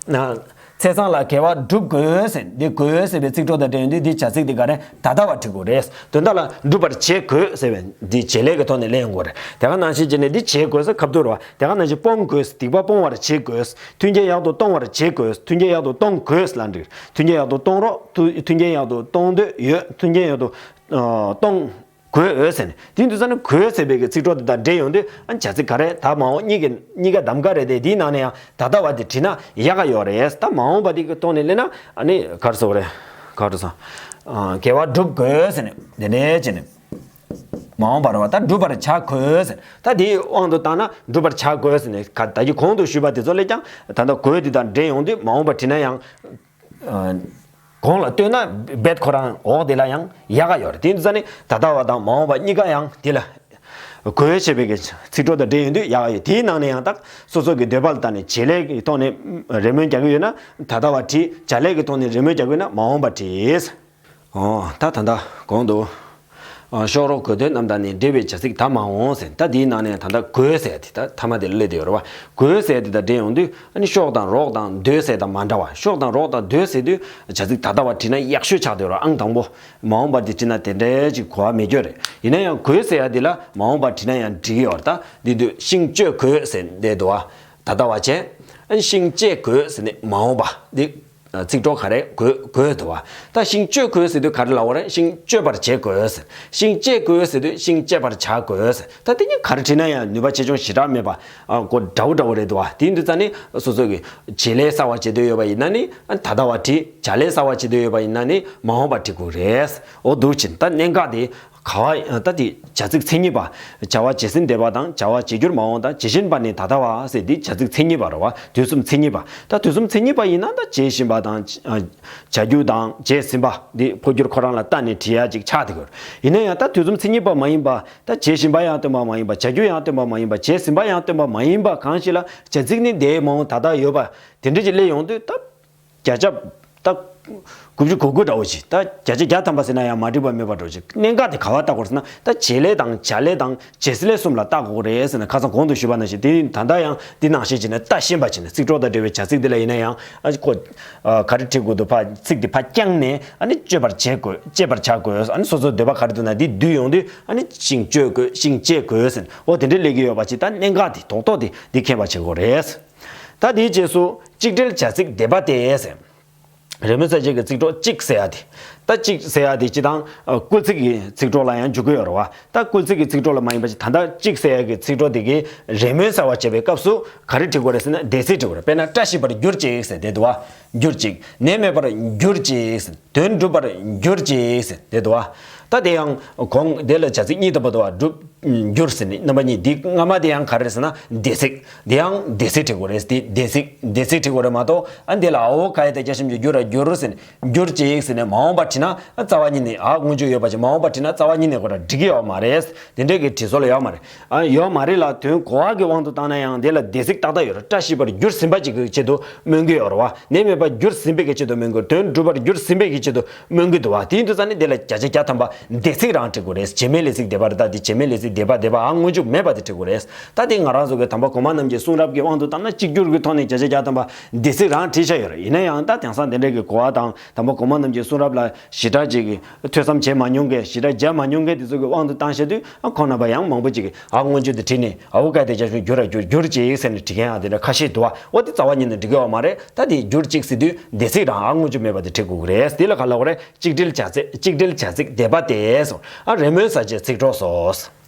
བ། ཚེས་བཟང་ལ་དགེ་བ་སྒྲུབ་དགོས་ཟེར། འདི་དགོས་ཟེར་བའི་ཚིག་གྲོགས་དང་འབྲེལ་ཡོང་དུས་འདི་བྱ་ཚིག་འདི་ག་རེ་ད་ལྟ་བ་བྲི་དགོས་རེད། དོན་དག་ལ་སྒྲུབ་པར་བྱེད་དགོས་ཟེར་བའི་འདི་བྱེད་ལས་ཀྱི་ཐོག་ནས་གླེང་དགོས་རེད། དེ་ག་ནང་བཞིན་བྱས་ནས་འདི་བྱེད་དགོས་ཟེར་ཁ་ཐུག་རེད་བ། དེ་ག་ནང་བཞིན་སྤོང་དགོས། སྡིག་པ་སྤོང་བར་བྱེད་དགོས། མཐུན་རྐྱེན་ཡག་ཏུ་གཏོང་བར་བྱེད་དགོས། མཐུན་རྐྱེན་ཡག་ཏུ་གཏོང་དགོས་ལབ་འགྲིག་མཐུན་རྐྱེན་ཡག་ཏུ་གཏོང་རོགས། མཐུན་མཐུན་རྐྱེན་ཡག་ཏུ་གཏོང་འདོད་ཡོད། མཐུན་རྐྱེན་ཡག་ཏུ་ཨ་གཏོང་དགོས་འོས་ཟེར་ནས། དེ་དུས་ཙམ་ནས་དགོས་ཟེར་བའི་གི་ཚིག་གྲོགས་དེ་དང་འབྲེལ་ཡོང་དུས་ཨ་བྱ་ཚིག་ག་རེ་ད་མ་འོངས་གཉིས་ཀྱི་གཉིས་ཀ་གདམ་ག་རེད་དེ། དེའི་ནང་ནས་ཡང་ད་ལྟ་བ་དེ་བྲིས་ན་ཡག་ག་ཡོད་རེད། ད་མ་འོངས་པ་དེ་གི་ཐོག་ནས་གླེང་ན་ཨ་ནི་ག་རེ་ཟེར་དགོས་རེད། ག་རེ་ཟེར། ཨ་དགེ་བ་སྒྲུབ་དགོས་ཟེར་ནས་དེ་འདྲས་བྱས་ནས། མ་འོངས་པ་རེད་བ། ད་སྒྲུབ་པར་བྱ་དགོས་ཟེར། ད་དེའི་དབང་དུ་བཏང་ན་སྒྲུབ་པར་བྱ་དགོས་ཟེར་ནས་ག་ད་གི་གོང་དུ་ཞུས་པ་དེ་ཚོ་ལས་ཀྱང་ད་ལྟ་དགོས་དེ་དང་འབྲེལ་ཡོང་དུས་མ་འོངས་པ་བྲིས་ན་ཡང་། གོང་ལ་ལྟོས་ན་རྦད་ཁོ་རང་འོག་དེ་ལ་ཡང་ཡག་ག་ཡོད་རེད། དེ་ཡིན་དུས་ཙང་ནས་ད་ལྟ་བ་དང་མ་འོངས་པ་གཉིས་ཀ་ཡང་དེ་ལ་དགོས་བྱས་པའི་གི་ཚིག་གྲོགས་དང་འབྲེལ་ཡོང་དུས་ཡག་ག་ཡོད། དེའི་ནང་ནས་ཡང་དག་སོ་སོ་གི་འདོད་པ་ལ་བལྟས་ནས་བྱེད་ལས་ཀྱི་ཐོག་ནས་རེ་སྨོན་རྒྱག་གི་ཡོད་ན་ད་ལྟ་བ་བྲིས། བྱ་ལས་ཀྱི་ཐོག་ནས་རེ་སྨོན་རྒྱག་གི་ཡོད་ན་མ་འོངས་པ་བྲིས། ཨོ། ད་ད་ལྟ་གོང་དུ། ཨ་ཤོག་རོགས་དགོས་འདོད་རྣམས་དང་ནི་འབྲེལ་བའི་བྱ་ཚིག་ད་མ་འོངས་ཟེར། ད་འདིའི་ནང་ནས་ད་ལྟ་དགོས་ཟེར་དེ་ད་ཐ་མ་དེ་སླེབས་བསྡད་ཡོད་རེད་བ། དགོས་ཟེར་དེ་དང་འབྲེལ་ཡོང་དུས་ཨ་ནི་ཤོག་དང་རོགས་དང་འདོད་ཟེར་དང་མ་འདྲ་བ། ཤོག་དང་རོགས་དང་འདོད་ཟེར་དུས་བྱ་ཚིག་ད་ལྟ་བ་བྲིས་ན་ཡག་ཤོས་ཆགས་བསྡད་ཡོད་རེད། ཨང་དང་པོ། མ་འོངས་པ་དེ་བྲིས་ན་དེ་འདྲའི་ཅིག་གོ་བ་མེད་རྒྱུ་རེད། ཡིན་ན་ཡང་དགོས་ཟེར་ཡ་དེ་ལ་མ་འོངས་པ་བྲིས་ན་ཡང་འགྲིག་གི་ཡོད་རེད། ད་འདི་དུས་ཤིང་གཅོད་དགོས་ཟེར་བསྡད་འདུག་བ། ད་ལྟ་བ་བྱས། ཨ་ནི་ཤིང་བཅད་དགོས་ཟེར་ནས་མ་འོངས་པ་འདི། ཚིག་གྲོགས་ག་རེ་དགོས་དགོས་འདུག་བ། ད་ཤིང་གཅོད་དགོས་ཟེར་དུས་ག་རེ་ལབ་པ་རེད། ཤིང་གཅོད་པར་བྱེད་དགོས་ཟེར། ཤིང་བཅད་དགོས་ཟེར་དུས་ཤིང་བཅད་པར་བྱ་དགོས་ཟེར། ད་དེ་གཉིས་ག་རེ་བྲིས་ན་ཡང་ནུས་པ་ཆེ་ཆུང་ཞེ་དྲག་མེད་པ། ཨ་གོ་འདྲ་བོ་འདྲ་བོ་རེད་འདུག་བ། དེ་ཡིན་དུས་ཙང་ནི་སོ་སོ་གི་བྱེད་ལས་གསར་བ་བྱེད་འདོད་ཡོད་པ་ཡིན་ན་ནི་ཨ་ད་ལྟ་བ་བྲིས། བྱ་ལས་གསར་བ་བྱེད་འདོད་ཡོད་པ་ཡིན་ན་ནི་མ་འོངས་པ་བྲིས་དགོས་རེད། འོ་འདུག་ཕྱིན་ད་གནད་འགག་དེ། ག་བ་ད་དེ་བྱ་ཚིག་མཚན་ཉིད་པ། བྱ་བ་བྱས་ཟིན་འདས་པ་དང་བྱ་བ་བྱེད་འགྱུར་མ་འོངས་དང་བྱེད་བཞིན་པ་ནི་ད་ལྟ་བ་ཟེར་འདི་བྱ་ཚིག་མཚན་ཉིད་པ་རེད་བ། དུས་གསུམ་མཚན་ཉིད་པ། ད་དུས་གསུམ་མཚན་ཉིད་པ་ཡིན་ན་ད་བྱེད་བཞིན་པ་དང་བྱ་རྒྱུ་དང་བྱས་ཟིན་པ་འདི་འཕོ་འགྱུར་ཁོ་རང་ལ་བལྟས་ནས་བྲིས་ཡ་ཅིག་ཆགས་བསྡད་ཀྱི་ཡོད་རེད། ཡིན་ན་ཡང་ད་དུས་གསུམ་མཚན་ཉིད་པ་མ་ཡིན་པ། ད་བྱེད་བཞིན་པ་ཡང་སྟོན་པ་མ་ཡིན་པ། བྱ་རྒྱུ་ཡང་སྟོན་པ་མ་ཡིན་པ། བྱས་ཟིན་པ་ཡང་སྟོན་པ་མ་ཡིན་པ་གང་ཞིག་ལ་བྱ་ཚིག་ནི་འདས་མ་འོངས་ད་ལྟ་ཡོད་པ་དེ་འདྲ་ཅིག་སླེབས་ཡོང་དུས་ད། བརྒྱ་ཆ་ད་དགུ་བཅུ་གོ་དགུ་འདྲ་བོ་ཞིག་ད་བརྒྱ་ཆ་བརྒྱ་ཐམ་པ་ཟེར་ན་ཡང་མ་འགྲིག་པ་མེད་པ་འདྲ་བོ་ཞིག་གནད་འགག་དེ་ག་བ་ལྟ་དགོས་ཟེར་ན། ད་བྱེད་ལས་དང་བྱ་ལས་དང་བྱེད་ལས་གསུམ་ལ་ལྟ་དགོས་རེད་ཟེར་ན། ཁ་སང་གོང་དུ་ཞུས་པ་ནང་བཞིན་དེ་ད་ལྟ་ཡང་འདི་ནང་བཞིན་བྱས་ནས་ལྟ་ཤེས་པ་བྱས་ནས་ཚིག་གྲོགས་དང་འབྲེལ་བའི་བྱ་ཚིག་འདི་ལ་ཡིན་ན་ཡང་ཨ་ཁོ་ག་རེ་བྲིས་དགོས་འདུག་ཕ་ཚིག་འདི་ཕ་བརྐྱངས་ནས་ཨ་ནི་གཅོད་པར་བྱེད་དགོས། གཅོད་པར་བྱ་དགོས། ཨ་ནི་སོ་སོའི་འདོད་པ་ག་རེ་འདུག་ན་འདི་བསྡུས་ཡོང་དུས་ཨ་ནི་ཤིང་གཅོད་དགོས། ཤིང་བཅད་དགོས་ཟེར་ནས་འོ་དེ་འདྲའི་ལས་ཀྱི་ཡོད་པ་ཅིག་ད་གནད་འགག་དེ་རྡོག་རྡོག་དེ་འདི་མཁྱེན་པ་བྱེད་དགོས་རེད། ད་དེའི་རྗེས་སུ་གཅིག་སྒྲིལ་བྱ་ཚིག་འདས་པ་སྟེ་ཟེར། རེ་སྨོན་གསལ་བྱེད་ཀྱི་ཚིག་གྲོགས་གཅིག་ཟེར་ཡ་དེ། ད་གཅིག་ཟེར་ཡ་དེ་སྤྱིར་བཏང་སྐུལ་ཚིག་གི་ཚིག་གྲོགས་ལ་ཡང་འཇུག་གི་ཡོད་རེད་བ། ད་སྐུལ་ཚིག་གི་ཚིག་གྲོགས་ལ་མ་ཡིན་པ་ཞིག་ད་ལྟ་གཅིག་ཟེར་ཡ་གི་ཚིག་གྲོགས་དེ་གི་རེ་སྨོན་གསལ་བ་བྱེད་པའི་སྐབས་སུ་ག་རེ་བྲི་དགོས་རེད་ཟེར་ན་འདས་ཚིག་བྲི་དགོས་རེད། དཔེར་ན་བཀྲ་ཤིས་པར་གྱུར་ཅིག་ཟེར་དེ་འདུག་བ། གྱུར་ཅིག་ནད་མེད་པར་གྱུར་ཅིག་ཟེར། དོན་འགྲུབ་པར་གྱུར་ཅིག་ཟེར་དེ་འདུག་བ། ད་དེ་ཡང་གོང་དེ་ལ་བྱ་ཚིག་གཉིས་ཐོབ་པ་འདུག་བ། འགྲུབ། གྱུར་ཟེར་ནི་རྣམ་པ་གཉིས། འདི་སྔ་མ་དེ་ཡང་ག་རེ་ཟེར་ན་འདས་ཚིག་དེ་ཡང་འདས་ཚིག་བྲི་དགོས་རེད། དེ་འདས་ཚིག་འདས་ཚིག་བྲི་དགོས་རེད་མ་གཏོགས་ཨ་འདི་ལ་འ་འོག་ག་ཡ་བཏགས་རྒྱ་ཞབས་ཀྱུ་གྱུ་ར་གྱུར་ཟེར་ནི་གྱུར་ཅིག་ཟེར་ནི་མ་འོངས་པ་བྲིས་ན་ཨ་རྩ་བ་ཉིད་ནས་ཨ་སྔོན་འཇུག་ཡོད་པ་ཅིག་མ་འོངས་པ་བྲིས་ན་རྩ་བ་ཉིད་ནས་ཁོ་ར་འགྲིག་གི་ཡོད་མ་རེད། དེ་འདྲས་ཀྱི་བྲིས་སྲོལ་ཡོད་མ་རེད། ཨ་ཡོད་མ་རེད་ལ་དོན་གོ་བ་གི་དབང་དུ་བཏང་ན་ཡང་དེ་ལ་འདས་ཚིག་ཏག་ཏག་ཡོད་རེད། བཀྲ་ཤིས་པར་གྱུར་ཟིན་པ་ཅིག་གི་ཆེད་དུ་སྨོན་གྱི་ཡོད་རེད་བ། ནད་མེད་པར་གྱུར་ཟིན་པའི་གི་ཆེད་དུ་སྨོན་དགོས། དོན་འགྲུབ་པར་གྱུར་ཟིན་པའི་གི་ཆེད་དུ་སྨོན་གྱི་འདུག་བ། དེ་ཡིན་དུས་ཙང་ནི་དེ་ལ་བརྒྱ་ཆ་བརྒྱ་ཐམ་པ་ འདས་ཚིག་རང་བྲི་དགོས་རེད། བྱེད་མེད་ལས་ཚིག་འདས་པ་རེད། ད་དེ་བྱེད་མེད་ལས་ཚིག་འདས་པ། འདས་པའང་སྔོན་འཇུག་མེད་པ་དེ་བྲི་དགོས་རེད། ད་དེ་ང་རང་ཚོ་གི་དམ་པ་གོང་མ་རྣམས་ཀྱི་གསུང་རབ་ཀྱི་དབང་དུ་བཏང་ན་གཅིག་གྱུར་གྱི་ཐོག་ནས་བརྒྱ་ཆ་བརྒྱ་ཐམ་པ་འདས་ཚིག་རང་བྲིས་བཞག་ཡོད་རེད། ཡིན་ན་ཡང་ད་དེང་སང་དེ་འདྲའི་གི་གོ་བ་དང་དམ་པ་གོང་མ་རྣམས་ཀྱི་གསུང་རབ་ལ་ཞེ་དྲག་ཅིག་གི་ཐོས་བསམ་བྱེད་མ་མྱོང་མཁན། ཞེ་དྲག་མཇལ་མ་མྱོང་མཁན་དེ་ཚོ་གི་དབང་དུ་བཏང་བྱས་དུས། ཨ་ཁོང་རྣམ་པ་ཡང་མང་པོ་ཅིག་གིས་ཨ་སྔོན་འཇུག་དེ་བྲིས་ནས། ཨ་འོ་སྐད་དེ་ཅག་ཤུན་བསྒྱུར་ར་བསྒྱུར། བསྒྱུར་ཅིག་ཟེར་ནས་བྲིས་མཁན་ཡང་དེ་འདྲ་ཁ་ཤས་འདུག་བ། འོ་དེ་རྩ་བ་ཉིད་ནས་འགྲིག་གི་ཡོད་མ་རེད། ད་དེ་བསྒྱུར་ཅིག་ཟེར་དུས་འདས་ཚིག་རང་ཨ་སྔོན་འཇུག་མེད་པ་དེ་བྲི་དགོས་ཀྱི་རེད། དེ་ལ་ག་ལབ་དགོས་རེད། གཅིག་སྒྲིལ་བྱ་ཚིག་གཅིག་སྒྲིལ་བྱ་ཚིག་འདས་པ་སྟེ་སོ། ཨ་རེས་མོས་ཟ་བྱེད་ཚིག་གྲོགས་སོ།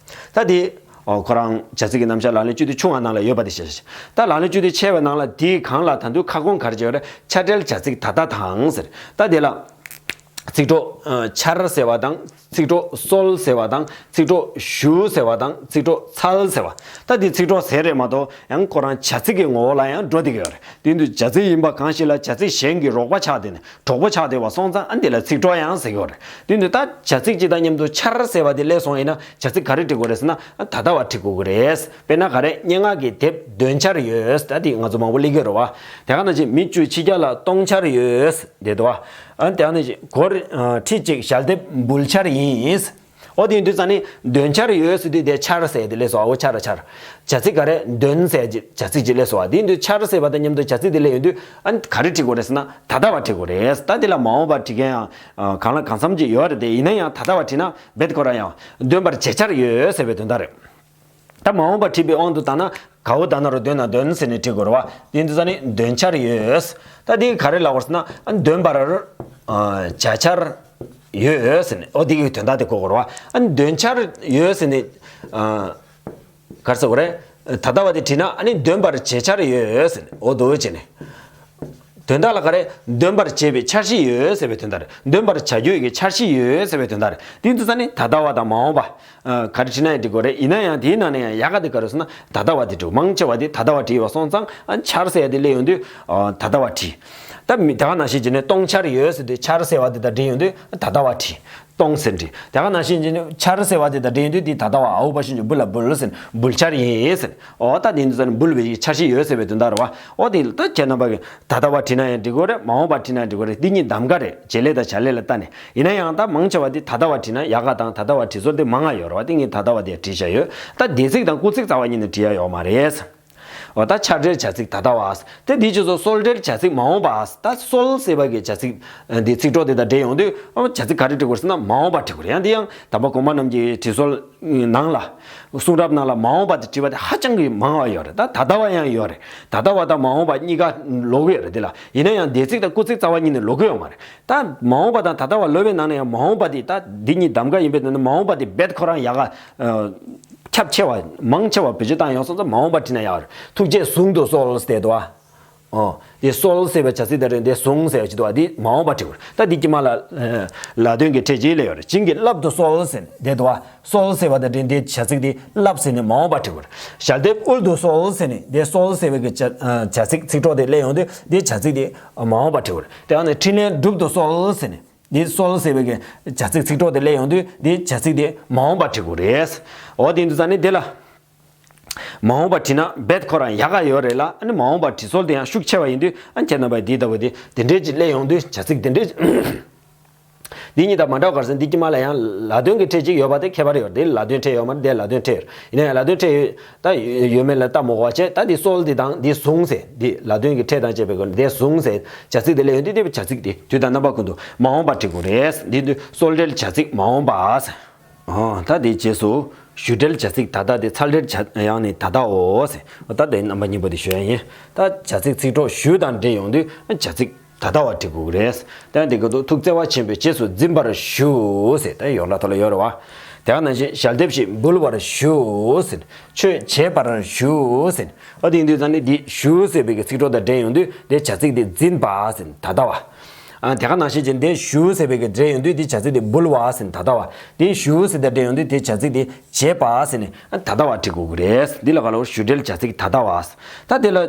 ད་དེ་ཨོ་ཁོ་རང་བྱ་ཚིག་གི་རྣམ་གཞག་ལག་ལེན་བཅུ་དེ་ཆུང་བ་ནང་ལ་ཡོད་པ་དེ་བཤད། ད་ལག་ལེན་བཅུ་དེ་ཆེ་བའི་ནང་ལ་དེའི་སྒང་ལ་ད་དུང་ཁ་སྐོང་ག་རེ་བྱས་ཡོད་རེད། ཆ་འབྲེལ་བྱ་ཚིག་ད་ལྟ་དང་ཟེར། ད་དེ་ལ་ཚིག་གྲོགས་ཨ་འཆར་ཟེར་བ་དང་། ཚིག་གྲོགས་གསོལ་ཟེར་བ་དང་། ཚིག་གྲོགས་ཞུ་ཟེར་བ་དང་། ཚིག་གྲོགས་འཚལ་ཟེར་བ། ད་འདི་ཚིག་གྲོགས་ཟེར་རེད་མ་གཏོགས། ཡང་ཁོ་རང་བྱ་ཚིག་གི་ངོ་བོ་ལ་ཡང་འགྲོ་བསྡད་ཀྱི་ཡོད་རེད། དེ་དུས་བྱ་ཚིག་ཡིན་པ་གང་ཞིག་ལ་བྱ་ཚིག་གཞན་གྱི་རོགས་པ་ཆགས་བསྡད་ནས། གྲོགས་པོ་ཆགས་བསྡད་པ་སོང་ཙང་། ཨ་འདི་ལ་ཚིག་གྲོགས་ཡང་ཟེར་གྱི་ཡོད་རེད། དེ་དུས་ད་བྱ་ཚིག་ཅིག་དང་མཉམ་དུ་འཆར་ཟེར་བ་དེ་སླེབས་སོང་ཡིན་ན། བྱ་ཚིག་ག་རེ་འབྲི་དགོས་རེད་ཟེར་ན། ཨ་ད་ལྟ་བ་འབྲི་དགོས་ཀྱི་རེད། དཔེར་ན་ག་རེ། སྙན་ངག་གི་དེབ་འདོན་འཆར་ཡོད། ད་འདི་ང་ཚོ་མང་པོ་སླེབས་ཀྱི་རེད་བ། དེ་ག་ནང་བཞིན་མི་བཅུ་ཕྱི་རྒྱལ་ལ་གཏོང་འཆར་ཡོད། དེ་འདུག་བ། ཨ་དེ་ག་ནང་བཞིན་སྒོར་ཁྲི་གཅིག་ཞལ་འདེབས་འབུལ་འཆར་ཡིན། འོ་དེ་ཡིན་དུས་ཙང་ནི་འདོན་འཆར་ཡོད་ཟེར་དུས་དེ་འཆར་ཟེར་དེ་སླེབས་སོང་། འོ་འཆར་འཆར། བྱ་ཚིག་ག་རེ། འདོན་ཟེར་གྱི་བྱ་ཚིག་ཅིག་སླེབས་སོང་བ། དེ་ཡིན་དུས་འཆར་ཟེར་བ་དང་མཉམ་དུ་བྱ་ཚིག་དེ་སླེབས་ཡོང་དུས། ཨ་ག་རེ་བྲི་དགོས་རེད་ཟེར་ན། ད་ལྟ་བ་བྲི་དགོས་རེད། ད་དེ་ལ་མ་འོངས་པ་བྲི་མཁན་ཡང་གང་ལ་གང་འཚམ་ཅིག་ཡོད་རེད་དེ། ཡིན་ན་ཡང་ད་ལྟ་བ་བྲིས་ན་རྦད་ཁོ་རང་ཡང་འདོན་པར་བྱེད་འཆར་ཡོད་ཟེར་བའི་དོན་དག་རེད། ད་མ་འོངས་པ་བྲིས་པའི་དབང་དུ་བཏང་ན། ག་འོ་ད་ན་རོ་འདོན་ན་འདོན་ཟེར་ནས་བྲི་དགོས་རེད་བ། དེ་ཡིན་དུས་ཙང་ནི་འདོན་འཆར་ཡོད། ད་དེ་ག་རེ་ལབ་དགོས་ཟེར་ན། ཨ་འདོན་པར་ཨ་བྱ་འཆར་ཡོད་ཟེར་ནས། འོ་དེ་གི་དོན་དག་དེ་གོ་དགོས་རེད་བ། ཨ་འདོན་འཆར་ཡོད་ཟེར་ནས། ཨ་ག་རེ་ཟེར་དགོས་རེད། ད་ལྟ་བ་དེ་བྲིས་ན། ཨ་ནི་འདོན་པར་བྱེད་འཆར་ཡོད་ཟེར་ནས། འོ་དེ་འདྲ་བྱས་ནས། དོན་དག་ལ་ག་རེ། འདོན་པར་བྱེད་པའི་འཆར་གཞི་ཡོད་ཟེར་བའི་དོན་དག་རེད། འདོན་པར་བྱ་རྒྱུ་ཡི་གི་འཆར་གཞི་ཡོད་ཟེར་བའི་དོན་དག་རེད། དེ་ཡིན་དུས་ཙང་ནི་ད་ལྟ་བ་དང་མ་འོངས་པ། ཨ་ག་རེ་བྲིས་ན་ཡང་འགྲིག་གི་རེད། ཡིན་ན་ཡང་དེའི་ནང་ནས་ཡང་ཡག་ག་དེ་ག་རེ་ཟེར་ན། ད་ལྟ་བ་དེ་འགྲིག་མང་ཆེ་བ་དེ་ད་ལྟ་བ་བྲིས་པ་སོང་ཙང་། ཨ་འཆར་ཟེར་ཡ་དེ་སླེབས་ཡོང་དུས། ཨ་ད་ལྟ་བ་བྲིས། ད་མི་ད་ག་ནང་བཞིན་བྱས་ནས་གཏོང་འཆར་ཡོད་ཟེར་དུས། འཆར་ཟེར་བ་དེ་དང་འབྲེལ་ཡོང་དུས་ད་ལྟ་བ་བྲིས། གཏོང་ཟེར་འབྲི། དེ་ག་ནང་བཞིན་བྱས་ནས་འཆར་ཟེར་བ་དེ་དང་འབྲེལ་ཡོང་དུས། དེ་ད་ལྟ་བ། ཨའུ་བ་ཤིན་ཅུ་འབུ་ལ་འབུལ་ཟེར། འབུལ་འཆར་ཡིན་ཟེར། འོ་ད་དེ་འདི་ཚོ་ནི་འབུལ་བའི་འཆར་གཞི་ཡོད་ཟེར་བའི་དོན་དག་རེད་བ། འོ་དེ་ད་ཁྱེད་རྣམ་པ་གིས་ད་ལྟ་བ་བྲིས་ན་ཡང་འགྲིག་གི་རེད། མ་འོངས་པ་བྲིས་ན་ཡང་འགྲིག་གི་རེད། འདི་གཉིས་གདམ་ག་རེད། བྱེད་ལས་དང་བྱ་ལས་ལ་ལྟ་ནས། ཡིན་ན་ཡང་ད་མང་ཆེ་བ་འདི་ད་ལྟ་བ་བྲིས་ན་ཡག་ག་དང་། ད་ལྟ་བ་བྲིས་སྲོལ་དེ་མང་ང་ཡོད་རེད་བ། དེ་ངས་ད་ལྟ་བ་དེ་བྲིས་བཞག་ཡོད། ད་འདས་ཚིག་དང་སྐུལ་ཚིག་རྩ་བ་ཉིད་ནས་བྲིས་ཡ་ཡོད་མ་རེད། འོ་ད་ཆ་འབྲེལ་བྱ་ཚིག་ད་ལྟ་བ། དེ་འདི་ཕྱི་སོ་སོལ་འབྲེལ་བྱ་ཚིག་མ་འོངས་པ། ད་སོལ་ཟེར་བ་གི་བྱ་ཚིག་འདི་ཚིག་གྲོགས་དེ་དང་འབྲེལ་ཡོང་དུས། འོ་བྱ་ཚིག་ག་རེ་འབྲི་དགོས་ཟེར་ན། མ་འོངས་པ་འབྲི་དགོས་རེད། ཡང་དེ་ཡང་དམ་པ་གོང་མ་རྣམས་ཀྱི་བྲིས་སྲོལ་ནང་ལ། གསུང་རབ་ནང་ལ་མ་འོངས་པ་དེ་བྲིས་པ་དེ་ཧ་ཅང་གི་མང་བ་ཡོད་རེད། ད་ད་ལྟ་བ་ཡང་ཡོད་རེད། ད་ལྟ་བ་དང་མ་འོངས་པ་གཉིས་ཀ་ལོག་གི་ཡོད་རེད། དེ་ལ་ཡིན་ན་ཡང་འདས་ཚིག་དང་སྐུལ་ཚིག་རྩ་བ་ཉིད་ནས་ལོག་གི་ཡོད་མ་རེད། ད་མ་འོངས་པ་དང་ད་ལྟ་བ་ལབ་པའི་ནང་ནས་ཡང་མ་འོངས་པ་དེ། ད་འདི་གཉིས་གདམ་ག་ཡིན་པའི་ནང་ནས་མ་འོངས་པ་དེ་རྦད་ཁོ་རང་ཡག་ག་ཁྱབ་ཆེ་བ། མང་ཆེ་བ་བེད་སྤྱོད་བཏང་ཡོང་སོང་ཙང་མ་འོངས་པ་བྲིས་ན་ཡག་རེད། ཐུགས་རྗེས་བཟུང་དུ་གསོལ་ཟེར་དུས། ཨོ། དེ་གསོལ་ཟེར་བའི་བྱ་ཚིག་དང་འབྲེལ་དེ་བཟུང་ཟེར་བ་ཅིག་འདུག་བ། དེ་མ་འོངས་པ་བྲི་དགོས། ད་འདི་དཀྱིལ་མ་ལ་ལ་དོན་གྱི་ཕྲད་ཅིག་སླེབས་ཡོད་རེད། བྱིན་གྱིས་བརླབ་ཏུ་གསོལ་ཟེར་ནས་དེ་འདུག་བ། གསོལ་ཟེར་བ་དང་འབྲེལ་དེ་བྱ་ཚིག་དེ་བརླབ་ཟེར་ནས་མ་འོངས་པ་བྲི་དགོས། ཞལ་འདེབས་དབུལ་དུ་གསོལ་ཟེར་ནས། དེ་གསོལ་ཟེར་བའི་གི་བྱ་བྱ་ཚིག་ཚིག་གྲོགས་དེ་སླེབས་ཡོང་དུས་དེ་བྱ་ཚིག་དེ་མ་འོངས་པ་བྲི་དགོས། དེ་ཡང་ནི་འཕྲིན་ལས་སྒྲུབ་ཏུ་གསོལ་ཟེར་ནས། འདི་གསོལ་ཟེར་བའི་གི་བྱ་ཚིག་ཚིག་གྲོགས་དེ་སླེབས་ཡོང་དུས་འདི་བྱ་ཚིག་དེ་མ་འོངས་པ་བྲི་དགོས་རེད། འོ་དེ་འདུག་ཙང་ནི་དེ་ལ། མ་འོངས་པ་བྲིས་ན་རྦད་ཁོ་རང་ཡག་ག་ཡོད་རེད་ལ། ཨ་ནི་མ་འོངས་པ་བྲི་སྲོལ་དེ་ཡང་ཤུགས་ཆེ་བ་ཡིན་དུས། ཨ་ཁྱེད་རྣམ་པས་འདི་ལྟ་བུ་དེ་དེ་འདྲས་ཅིག་སླེབས་ཡོང་དུས་བྱ་ཚིག་དེ་འདྲས་ཅིག་འདི་གཉིས་དང་མ་འདྲ་བ་ག་རེ་ཟེར་ན། འདི་དཀྱིལ་མ་ལ་ཡང་ལ་དོན་གྱི་ཕྲད་ཅིག་ཡོད་པ་དེ་ཁྱད་པར་ཡོད་རེད། དེ་ལ་དོན་ཕྲད་ཡོད་མ་རེད། དེ་ལ་དོན་ཕྲད་ཡོད་རེད། ཡིན་ན་ཡང་ལ་དོན་ཕྲད་ཡོད་ད་ཡོད་མེད་ལ་ལྟ་མི་དགོས་པ་བྱས། ད་འདི་གསོལ་འདི་དང་འདི་བཟུང་ཟེར། འདི་ལ་དོན་གྱི་ཕྲད་དང་བཅས་པའི་སྒོ་ནས་དེ་བཟུང་ཟེར་བྱ་ཚིག་དེ་སླེབས་ཡོང་དུས། དེ་བྱ་ཚིག་དེ་དུས་དང་རྣམ་པ་ཀུན་ཏུ་མ་འོངས་པ་བྲི་དགོས་རེད། འདི་དུས་གསོལ་འདྲེན་བྱ་ཚིག་མ་འོངས་པ་ཟེར། ཨོ། ད་དེའི་རྗེས་སུ་ཞུ་འབྲེལ་བྱ་ཚིག་ད་ལྟ་དེ། ཚར་འབྲེལ་བྱ་ཡང་ནི་ད་ལྟའོ་ཟེར། ད་དེ་རྣམ་པ་གཉིས་པོ་དེ་ཞུ་ཡ་ཡིན། ད་བྱ་ཚིག་ཚིག་གྲོགས་ཞུ་དང་འབྲེལ་ཡོང་དུས་བྱ་ཚིག་ད་ལྟ་བ་འབྲི་དགོས་ཀྱི་རེད། ད་དེ་ག་དུས་ཐུགས་བརྩེ་བ་ཆེན་པོས་རྗེས་སུ་འཛིན་པར་ཞུ་ཟེར། ད་ཡོངས་གྲགས་ཐོག་ལ་ཡོད་རེད་བ། དེ་ག་ནང་བཞིན་ཞལ་འདེབས་ཤིག་འབུལ་བར་ཞུ་ཟེར། ཆོས་བྱེད་པར་ཞུ་ཟེར། ཨ་དེ་ཡིན་དུས་ཙང་ནི་འདི་ཞུ་ཟེར་བའི་གི་ཚིག་གྲོགས་དང་འབྲེལ་ཡོང་དུས་དེ་བྱ་ཚིག་དེ་འཛིན་པ་ཟེར། ད་ལྟ་བ། ཨ་དེ་ག་ནང་བཞིན་བྱས་འདི་ཞུ་ཟེར་བའི་གི་འབྲེལ་ཡོང་དུས་དེ་བྱ་ཚིག་དེ་འབུལ་བ་ཟེར། ད་ལྟ་བ། དེ་ཞུ་ཟེར་དང་འབྲེལ་ཡོང་དུས་དེ་བྱ་ཚིག་དེ་བྱེད་པ་ཟེར་ནས་ཨ་ད་ལྟ་བ་འབྲི་དགོས་ཀྱི་རེད། འདི་ལ་ག་ལ་ཞུ་འབྲེལ་བྱ་ཚིག་ད་ལྟ་བ། ད་དེ་ལ་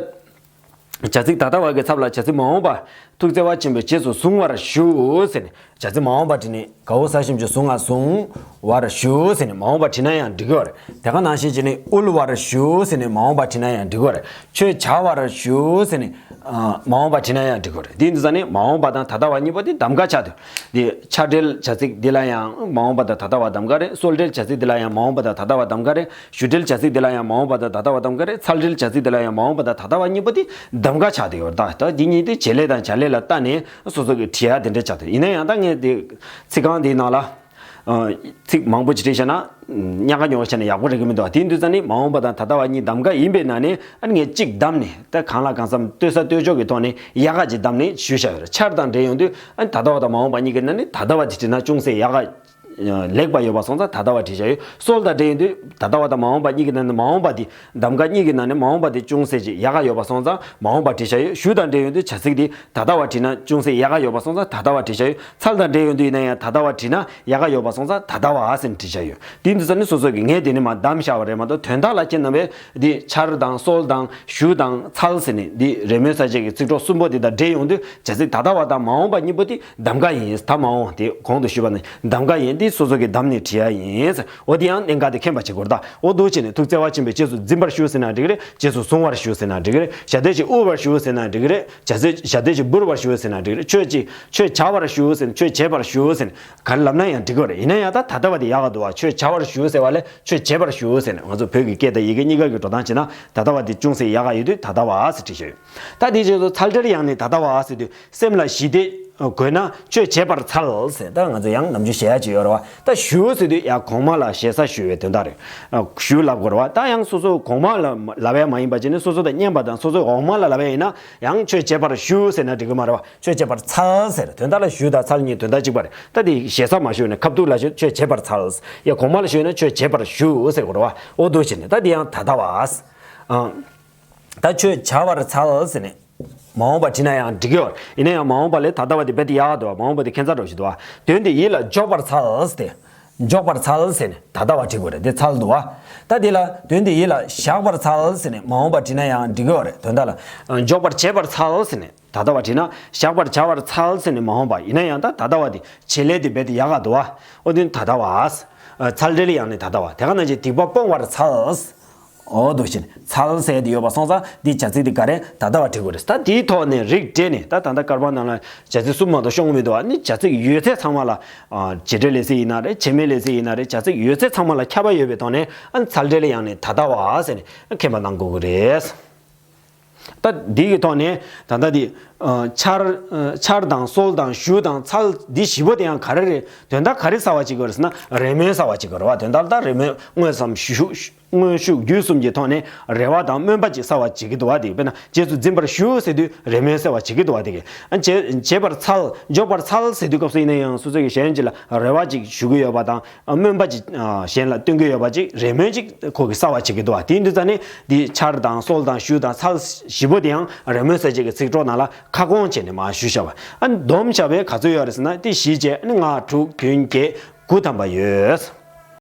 བྱ་ཚིག་ད་ལྟ་བ་གི་ཚབ་ལ་བྱ་ཚིག་མ་འོངས་པ། ཐུགས་བརྩེ་བ་ཆེན་པོས་རྗེས་སུ་བཟུང་བར་ཞུ་ཟེར་ནས། བྱ་ཚིག་མ་འོངས་པ་བྲིས་ནས་ག་འོ་ས་ཞིམ་གྱི་བཟུང་ང་བཟུང་བར་ཞུ་ཟེར་ནས་མ་འོངས་པ་བྲིས་ན་ཡང་འགྲིག་གི་རེད། དེ་ག་ནང་བཞིན་བྱས་ནས་དབུལ་བར་ཞུ་ཟེར་ནས་མ་འོངས་པ་བྲིས་ན་ཡང་འགྲིག་གི་རེད། ཁྱོད་བྱ་བར་ཞུ་ཟེར་ནས་ཨ་མ་འོངས་པ་བྲིས་ན་ཡང་འགྲིག་གི་རེད། དེ་འདི་ཙ་ནས་མ་འོངས་པ་དང་ད་ལྟ་བ་གཉིས་པོ་དེ་གདམ་ག་ཆགས་འདུག་དེ་ཆ་འབྲེལ་བྱ་ཚིག་འདི་ལ་ཡང་མ་འོངས་པ་དང་ད་ལྟ་བ་གདམ་ག་རེད། གསོལ་འབྲེལ་བྱ་ཚིག་འདི་ལ་ཡང་མ་འོངས་པ་དང་ད་ལྟ་བ་གདམ་ག་རེད། ཞུ་འབྲེལ་བྱ་ཚིག་འདི་ལ་ཡང་མ་འོངས་པ་དང་ད་ལྟ་བ་གདམ་ག་རེད། ཚུལ་འབྲེལ་བྱ་ཚིག་འདི་ལ་ཡང་མ་འོངས་པ་དང་ད་ལྟ་བ་གཉིས་པོ་དེ་གདམ་ག་ཆགས་བསྡད་ཡོད་རེད། ད་ད་འདི་གཉིས་དེ་བྱེད་ལས་དང་བྱ་ལས་ལ་བལྟས་ནས་སོ་སོ་གི་བྲིས་ཡ་དེ་འདྲ་ཆགས་འདུག་ཡིན་ན་ཡང་ད་ངས་དེ་ཚིག་རྐང་འདིའི་ནང་ལ། ཨ། ཚིག་མང་པོ་ཅིག་བྲིས་བཞག་ན། ཉག་ག་ཉོག་ག་བྱས་ན་ཡག་པོ་རེད་གི་མི་འདུག་དེ་དུས་ཙ་ནི་མ་འོངས་པ་དང་ད་ལྟ་བ་གཉིས་གདམ་ག་ཡིན་པའི་ནང་ནས་ཨ་ནི་ངས་གཅིག་བདམས་ནས་ད་གང་ལ་གང་འཚམ་ལྟོས་ས་ལྟོས་ཕྱོགས་ཀྱི་ཐོག་ནས་ཡག་ག་ཅིག་བདམས་ནས་ཞུས་བཞག་ཡོད་རེད། འཆར་དང་འབྲེལ་ཡོང་དུས་ཨ་ནི་ད་ལྟ་བ་དང་མ་འོངས་པ་གཉིས་ཀྱི་ནང་ནས་ད་ལྟ་བ་དེ་བྲིས་ན་ཅུང་ཟད་ཡག་ག་ལེགས་པ་ཡོད་པ་སོང་ཙང་ད་ལྟ་བ་བྲིས་བཞག་ཡོད། གསོལ་དང་འབྲེལ་ཡོང་དུས་ད་ལྟ་བ་དང་མ་འོངས་པ་གཉིས་ཀྱི་ནང་ནས་མ་འོངས་པ་དེ་གདམ་ག་གཉིས་ཀྱི་ནང་ནས་མ་འོངས་པ་དེ་ཅུང་ཟད་ཅིག་ཡག་ག་ཡོད་པ་སོང་ཙང་མ་འོངས་པ་བྲིས་བཞག་ཡོད། ཞུ་དང་འབྲེལ་ཡོང་དུས་བྱ་ཚིག་དེ་ད་ལྟ་བ་བྲིས་ན་ཅུང་ཟད་ཡག་ག་ཡོད་པ་སོང་ཙང་ད་ལྟ་བ་བྲིས་བཞག་ཡོད། ཚུལ་དང་འབྲེལ་ཡོང་དུས་ཡིན་ན་ཡང་ད་ལྟ་བ་བྲིས་ན་ཡག་ག་ཡོད་པ་སོང་ཙང་ད་ལྟ་བ་ཟེར་ནས་བྲིས་བཞག་ཡོད། དེ་འདི་ཙ་ནི་སོ་སོ་གི་ངས་དེ་ནི་མ་བདམས་བཞག་པ་རེད་མ་གཏོགས་དོན་དག་ལ་ཁྱེད་རྣམ་པས་འདི་འཆར་དང་གསོལ་དང་ཞུ་དང་ཚུལ་ཟེར་ནས་འདི་རེས་མོས་གསལ་བྱེད་ཀྱི་ཚིག་གྲོགས་གསུམ་པོ་འདི་དང་འབྲེལ་ཡོང་དུས་བྱ་ཚིག་ད་ལྟ་བ་དང་མ་འོངས་པ་གཉིས་པོ་འདི་གདམ་ག་ཡིན། ད་མ་འོངས་དེ་གོང་དུ་ཞུས་པ་ནི་གདམ་ག་ཡིན། འདི་སོ་སོ་གི་བདམས་ནས་བྲིས་ཡ་ཡིན། འོ་དེ་ཡང་གནད་འགག་དེ་མཁྱེན་པ་བྱེད་དགོས་རེད། ད་འོ་འདུག་བྱས་ནས་ཐུགས་བརྩེ་བ་ཆེན་པོས་རྗེས་སུ་འཛིན་པར་ཞུ་ཟེར་ན་འགྲིག་གི་རེད། རྗེས་སུ་བཟུང་བར་ཞུ་ཟེར་ན་འགྲིག་གི་རེད། ཞབས་བརྟན་གྱིས་དབུལ་བར་ཞུ་ཟེར་ན་འགྲིག་གི་རེད། ཞབས་བརྟན་ཞབས་བརྟན་གྱིས་འབུལ་བར་ཞུ་ཟེར་ན་འགྲིག་གི་རེད། ཁྱོད་ཀྱིས་ཁྱོད་བྱ་བར་ཞུ་ཟེར་ན་ཁྱོད་བྱེད་པར་ཞུ་ཟེར་ན་ག་རེ་ལབ་ན་ཡང་འགྲིག་གི་རེད། ཡིན་ན་ཡང་ད་ད་ལྟ་བ་དེ་ཡག་ག་འདུག་བ། ཁྱོད་བྱ་བར་ཞུ་ཟེར་བ་ལས་ཁྱོད་བྱེད་པར་ཞུ་ཟེར་ན་ང་ཚོ་བོད་ཀྱི་སྐད་དང་ཡི་གེ་གཉིས་ཀ་གི་འགྲོ་སྟངས་བྱས་ན་ད་ལྟ་བ་དེ་ཅུང་ཟད་ཡག་ག་ཡོད་དུས་ད་ལྟ་བ་ཟེར་བྲིས་བཞག་ཡོད། ད་དེའི་རྗེས་སུ་ཚུལ་འབྲེལ་ཡང་ནི་ད་ལྟ་བ་ཟེར་དུས་སེམས་ལ་ཞི་བདེ་དགོས་ན་ཁྱོད་བྱེད་པར་འཚལ་ཟེར། ད་ང་ཚོ་ཡང་ནམ་རྒྱུན་བཤད་ཡ་ཅིག་ཡོད་རེད་བ། ད་ཞུ་ཟེར་དུས་ཡང་གོང་མ་ལ་ཞེ་ས་ཞུ་བའི་དོན་དག་རེད། ཞུ་ལབ་དགོས་རེད་བ། ད་ཡང་སོ་སོ་གོང་མ་ལ་ལབ་ཡ་མ་ཡིན་པ་བྱས་ནས་སོ་སོ་དང་མཉམ་པ་དང་སོ་སོའི་འོག་མ་ལ་ལབ་ཡ་ཡིན་ན་ཡང་ཁྱོད་བྱེད་པར་ཞུ་ཟེར་ན་འགྲིག་གི་མ་རེད་བ། ཁྱོད་བྱེད་པར་འཚལ་ཟེར། དོན་དག་ལ་ཞུ་དང་འཚལ་གཉིས་དོན་དག་གཅིག་པ་རེད། ད་དེ་ཞེ་ས་མ་ཞུས་ན་ཁ་ཐུག་ལ་ཞུ་ཁྱོད་བྱེད་པར་འཚལ། ཡང་གོང་མ་ལ་ཞུས་ན་ཁྱོད་བྱེད་པར་ཞུ་ཟེར་དགོས་རེད་བ། འོ་འདུག་བྱས་ནས་ད་དེ་ཡང་ད་ལྟ་བ། ཨང་། ད་ཁྱོད་བྱ་བར་འཚལ་ཟེར་ནས། མ་འོངས་པ་བྲིས་ན་ཡང་འགྲིག་གི་ཡོད། ཡིན་ན་ཡང་མ་འོངས་པ་ལས་ད་ལྟ་བ་དེ་རྦད་དེ་ཡག་ག་འདུག་བ། མ་འོངས་པ་དེ་ཁྱད་མཚར་འདྲ་བོ་ཞིག་འདུག་བ། དོན་དེ་ཡིད་ལ་འཇོག་པར་འཚལ་ཏེ། འཇོག་པར་འཚལ་ཟེར་ནས་ད་ལྟ་བ་བྲིས་དགོས་རེད། དེ་འཚལ་འདུག་བ། ད་དེ་ལ་དོན་དེ་ཡིད་ལ་བཞག་པར་འཚལ་ཟེར་ནས་མ་འོངས་པ་བྲིས་ན་ཡང་འགྲིག་གི་ཡོད་རེད། དོན་དག་ལ། འཇོག་པར་བྱེད་པར་འཚལ་ཟེར་ནས་ད་ལྟ་བ་བྲིས་ན་བཞག་པར་བྱ་བར་འཚལ་ཟེར་ནས་མ་འོངས་པ། ཡིན་ན་ཡང་ད་ད་ལྟ་བ་དེ་བྱེད་ལས་དེ་རྦད་དེ་ཡག་ག་འདུག་བ། འོ་དེ་ད་ལྟ་བ། ཚུལ་འབྲེལ་ཡང་ནི་ད་ལྟ་བ། དེ་ག་ནང་བཞིན་སྡིག་པ་སྤོང་བར་འཚལ། འོ་འདུག་བཞིན་འཚལ་ཟེར་དེ་ཡོད་པ་སོང་ཙང་འདི་བྱ་ཚིག་འདི་ག་རེ་ད་ལྟ་བ་བྲིས་དགོས་རེད། ད་དེའི་ཐོག་ནས་རིགས་བསྒྲེས་ནས་ད་ད་ལྟ་སྐར་མ་ནང་ལ་བྱ་ཚིག་གསུམ་མ་གཏོགས་ཤོང་གི་མི་འདུག་བ། ནི་བྱ་ཚིག་ཡོད་ཚད་ཚང་མ་ལ། བྱེད་འབྲེལ་ལས་ཚིག་ཡིན་ན་རེད། བྱེད་མེད་ལས་ཚིག་ཡིན་ན་རེད། བྱ་ཚིག་ཡོད་ཚད་ཚང་མ་ལ་ཁྱབ་པ་ཡོད་པའི་ཐོག་ནས་ཨ་ནི་ཚུལ་འབྲེལ་ཡང་ནི་ད་ལྟ་བ་ཟེར་ནས་མཁྱེན་པ་གནང་དགོས་ཀྱི་རེད། ད་འདི་གི་ཐོག་ནས་ད་ལྟ་འདི་ཨ་འཆར་ཨ་འཆར་དང་གསོལ་དང་ཞུ་དང་འཚལ་འདི་བཞི་པོ་དེ་ཡང་ག་རེ་རེད། དོན་དག་ག་རེ་གསལ་བ་བྱེད་དགོས་རེད་ཟེར་ན་རེ་སྨོན་གསལ་བ་བྱེད་དགོས་རེད་བ། དོན་དག་ད་རེ་སྨོན་དངོས་སམ་ཞུ་དངོས་ཤུགས་བརྒྱུད་གསུམ་གྱི་ཐོག་ནས་རེ་བ་དང་སྨོན་པ་ཅིག་གསལ་བ་བྱེད་ཀྱི་འདུག་བ། དེ་དཔེར་ན་རྗེས་སུ་འཛིན་པར་ཞུ་ཟེར་དུས་རེ་སྨོན་གསལ་བ་བྱེད་ཀྱི་འདུག་བ། དེ་གས་ཨ་བྱེད་བྱེད་པར་འཚལ། འཇོག་པར་འཚལ་ཟེར་དུས་སྐབས་སུ་ཡིན་ན་ཡང་སོ་སོ་གི་གཞན་གཅིག་ལ་རེ་བ་ཅིག་ཞུ་གི་ཡོད་པ་དང་། སྨོན་པ་ཅིག་གཞན་ལ་སྟོན་གྱི་ཡོད་པ་ཅིག་རེ་སྨོན་ཅིག་ཁོ་གིས་གསལ་བ་བྱེད་ཀྱི་འདུག་བ། དེ་འདི་ཙ་ནི་འདི་འཆར་དང་གསོལ་དང་ཞུ་དང་འཚལ་བཞི་པོ་དེ་ཡང་རེ་སྨོན་གསལ་བྱེད་ཀྱི་ཚིག་གྲོགས་ནང་ལ་ཁ་སྐོང་བྱས་ནས་མར་ཞུས་བཞག་པ། ཨ་ནི་སྡོམ་བཞག་པའི་ག་ཚོད་ཡོད་རེད་ཟེར་ན་དེ་བཞི་བྱས་ཨ་ནི་ལྔ་དྲུག་བདུན་བརྒྱད་དགུ་ཐམ་པ་ཡོད།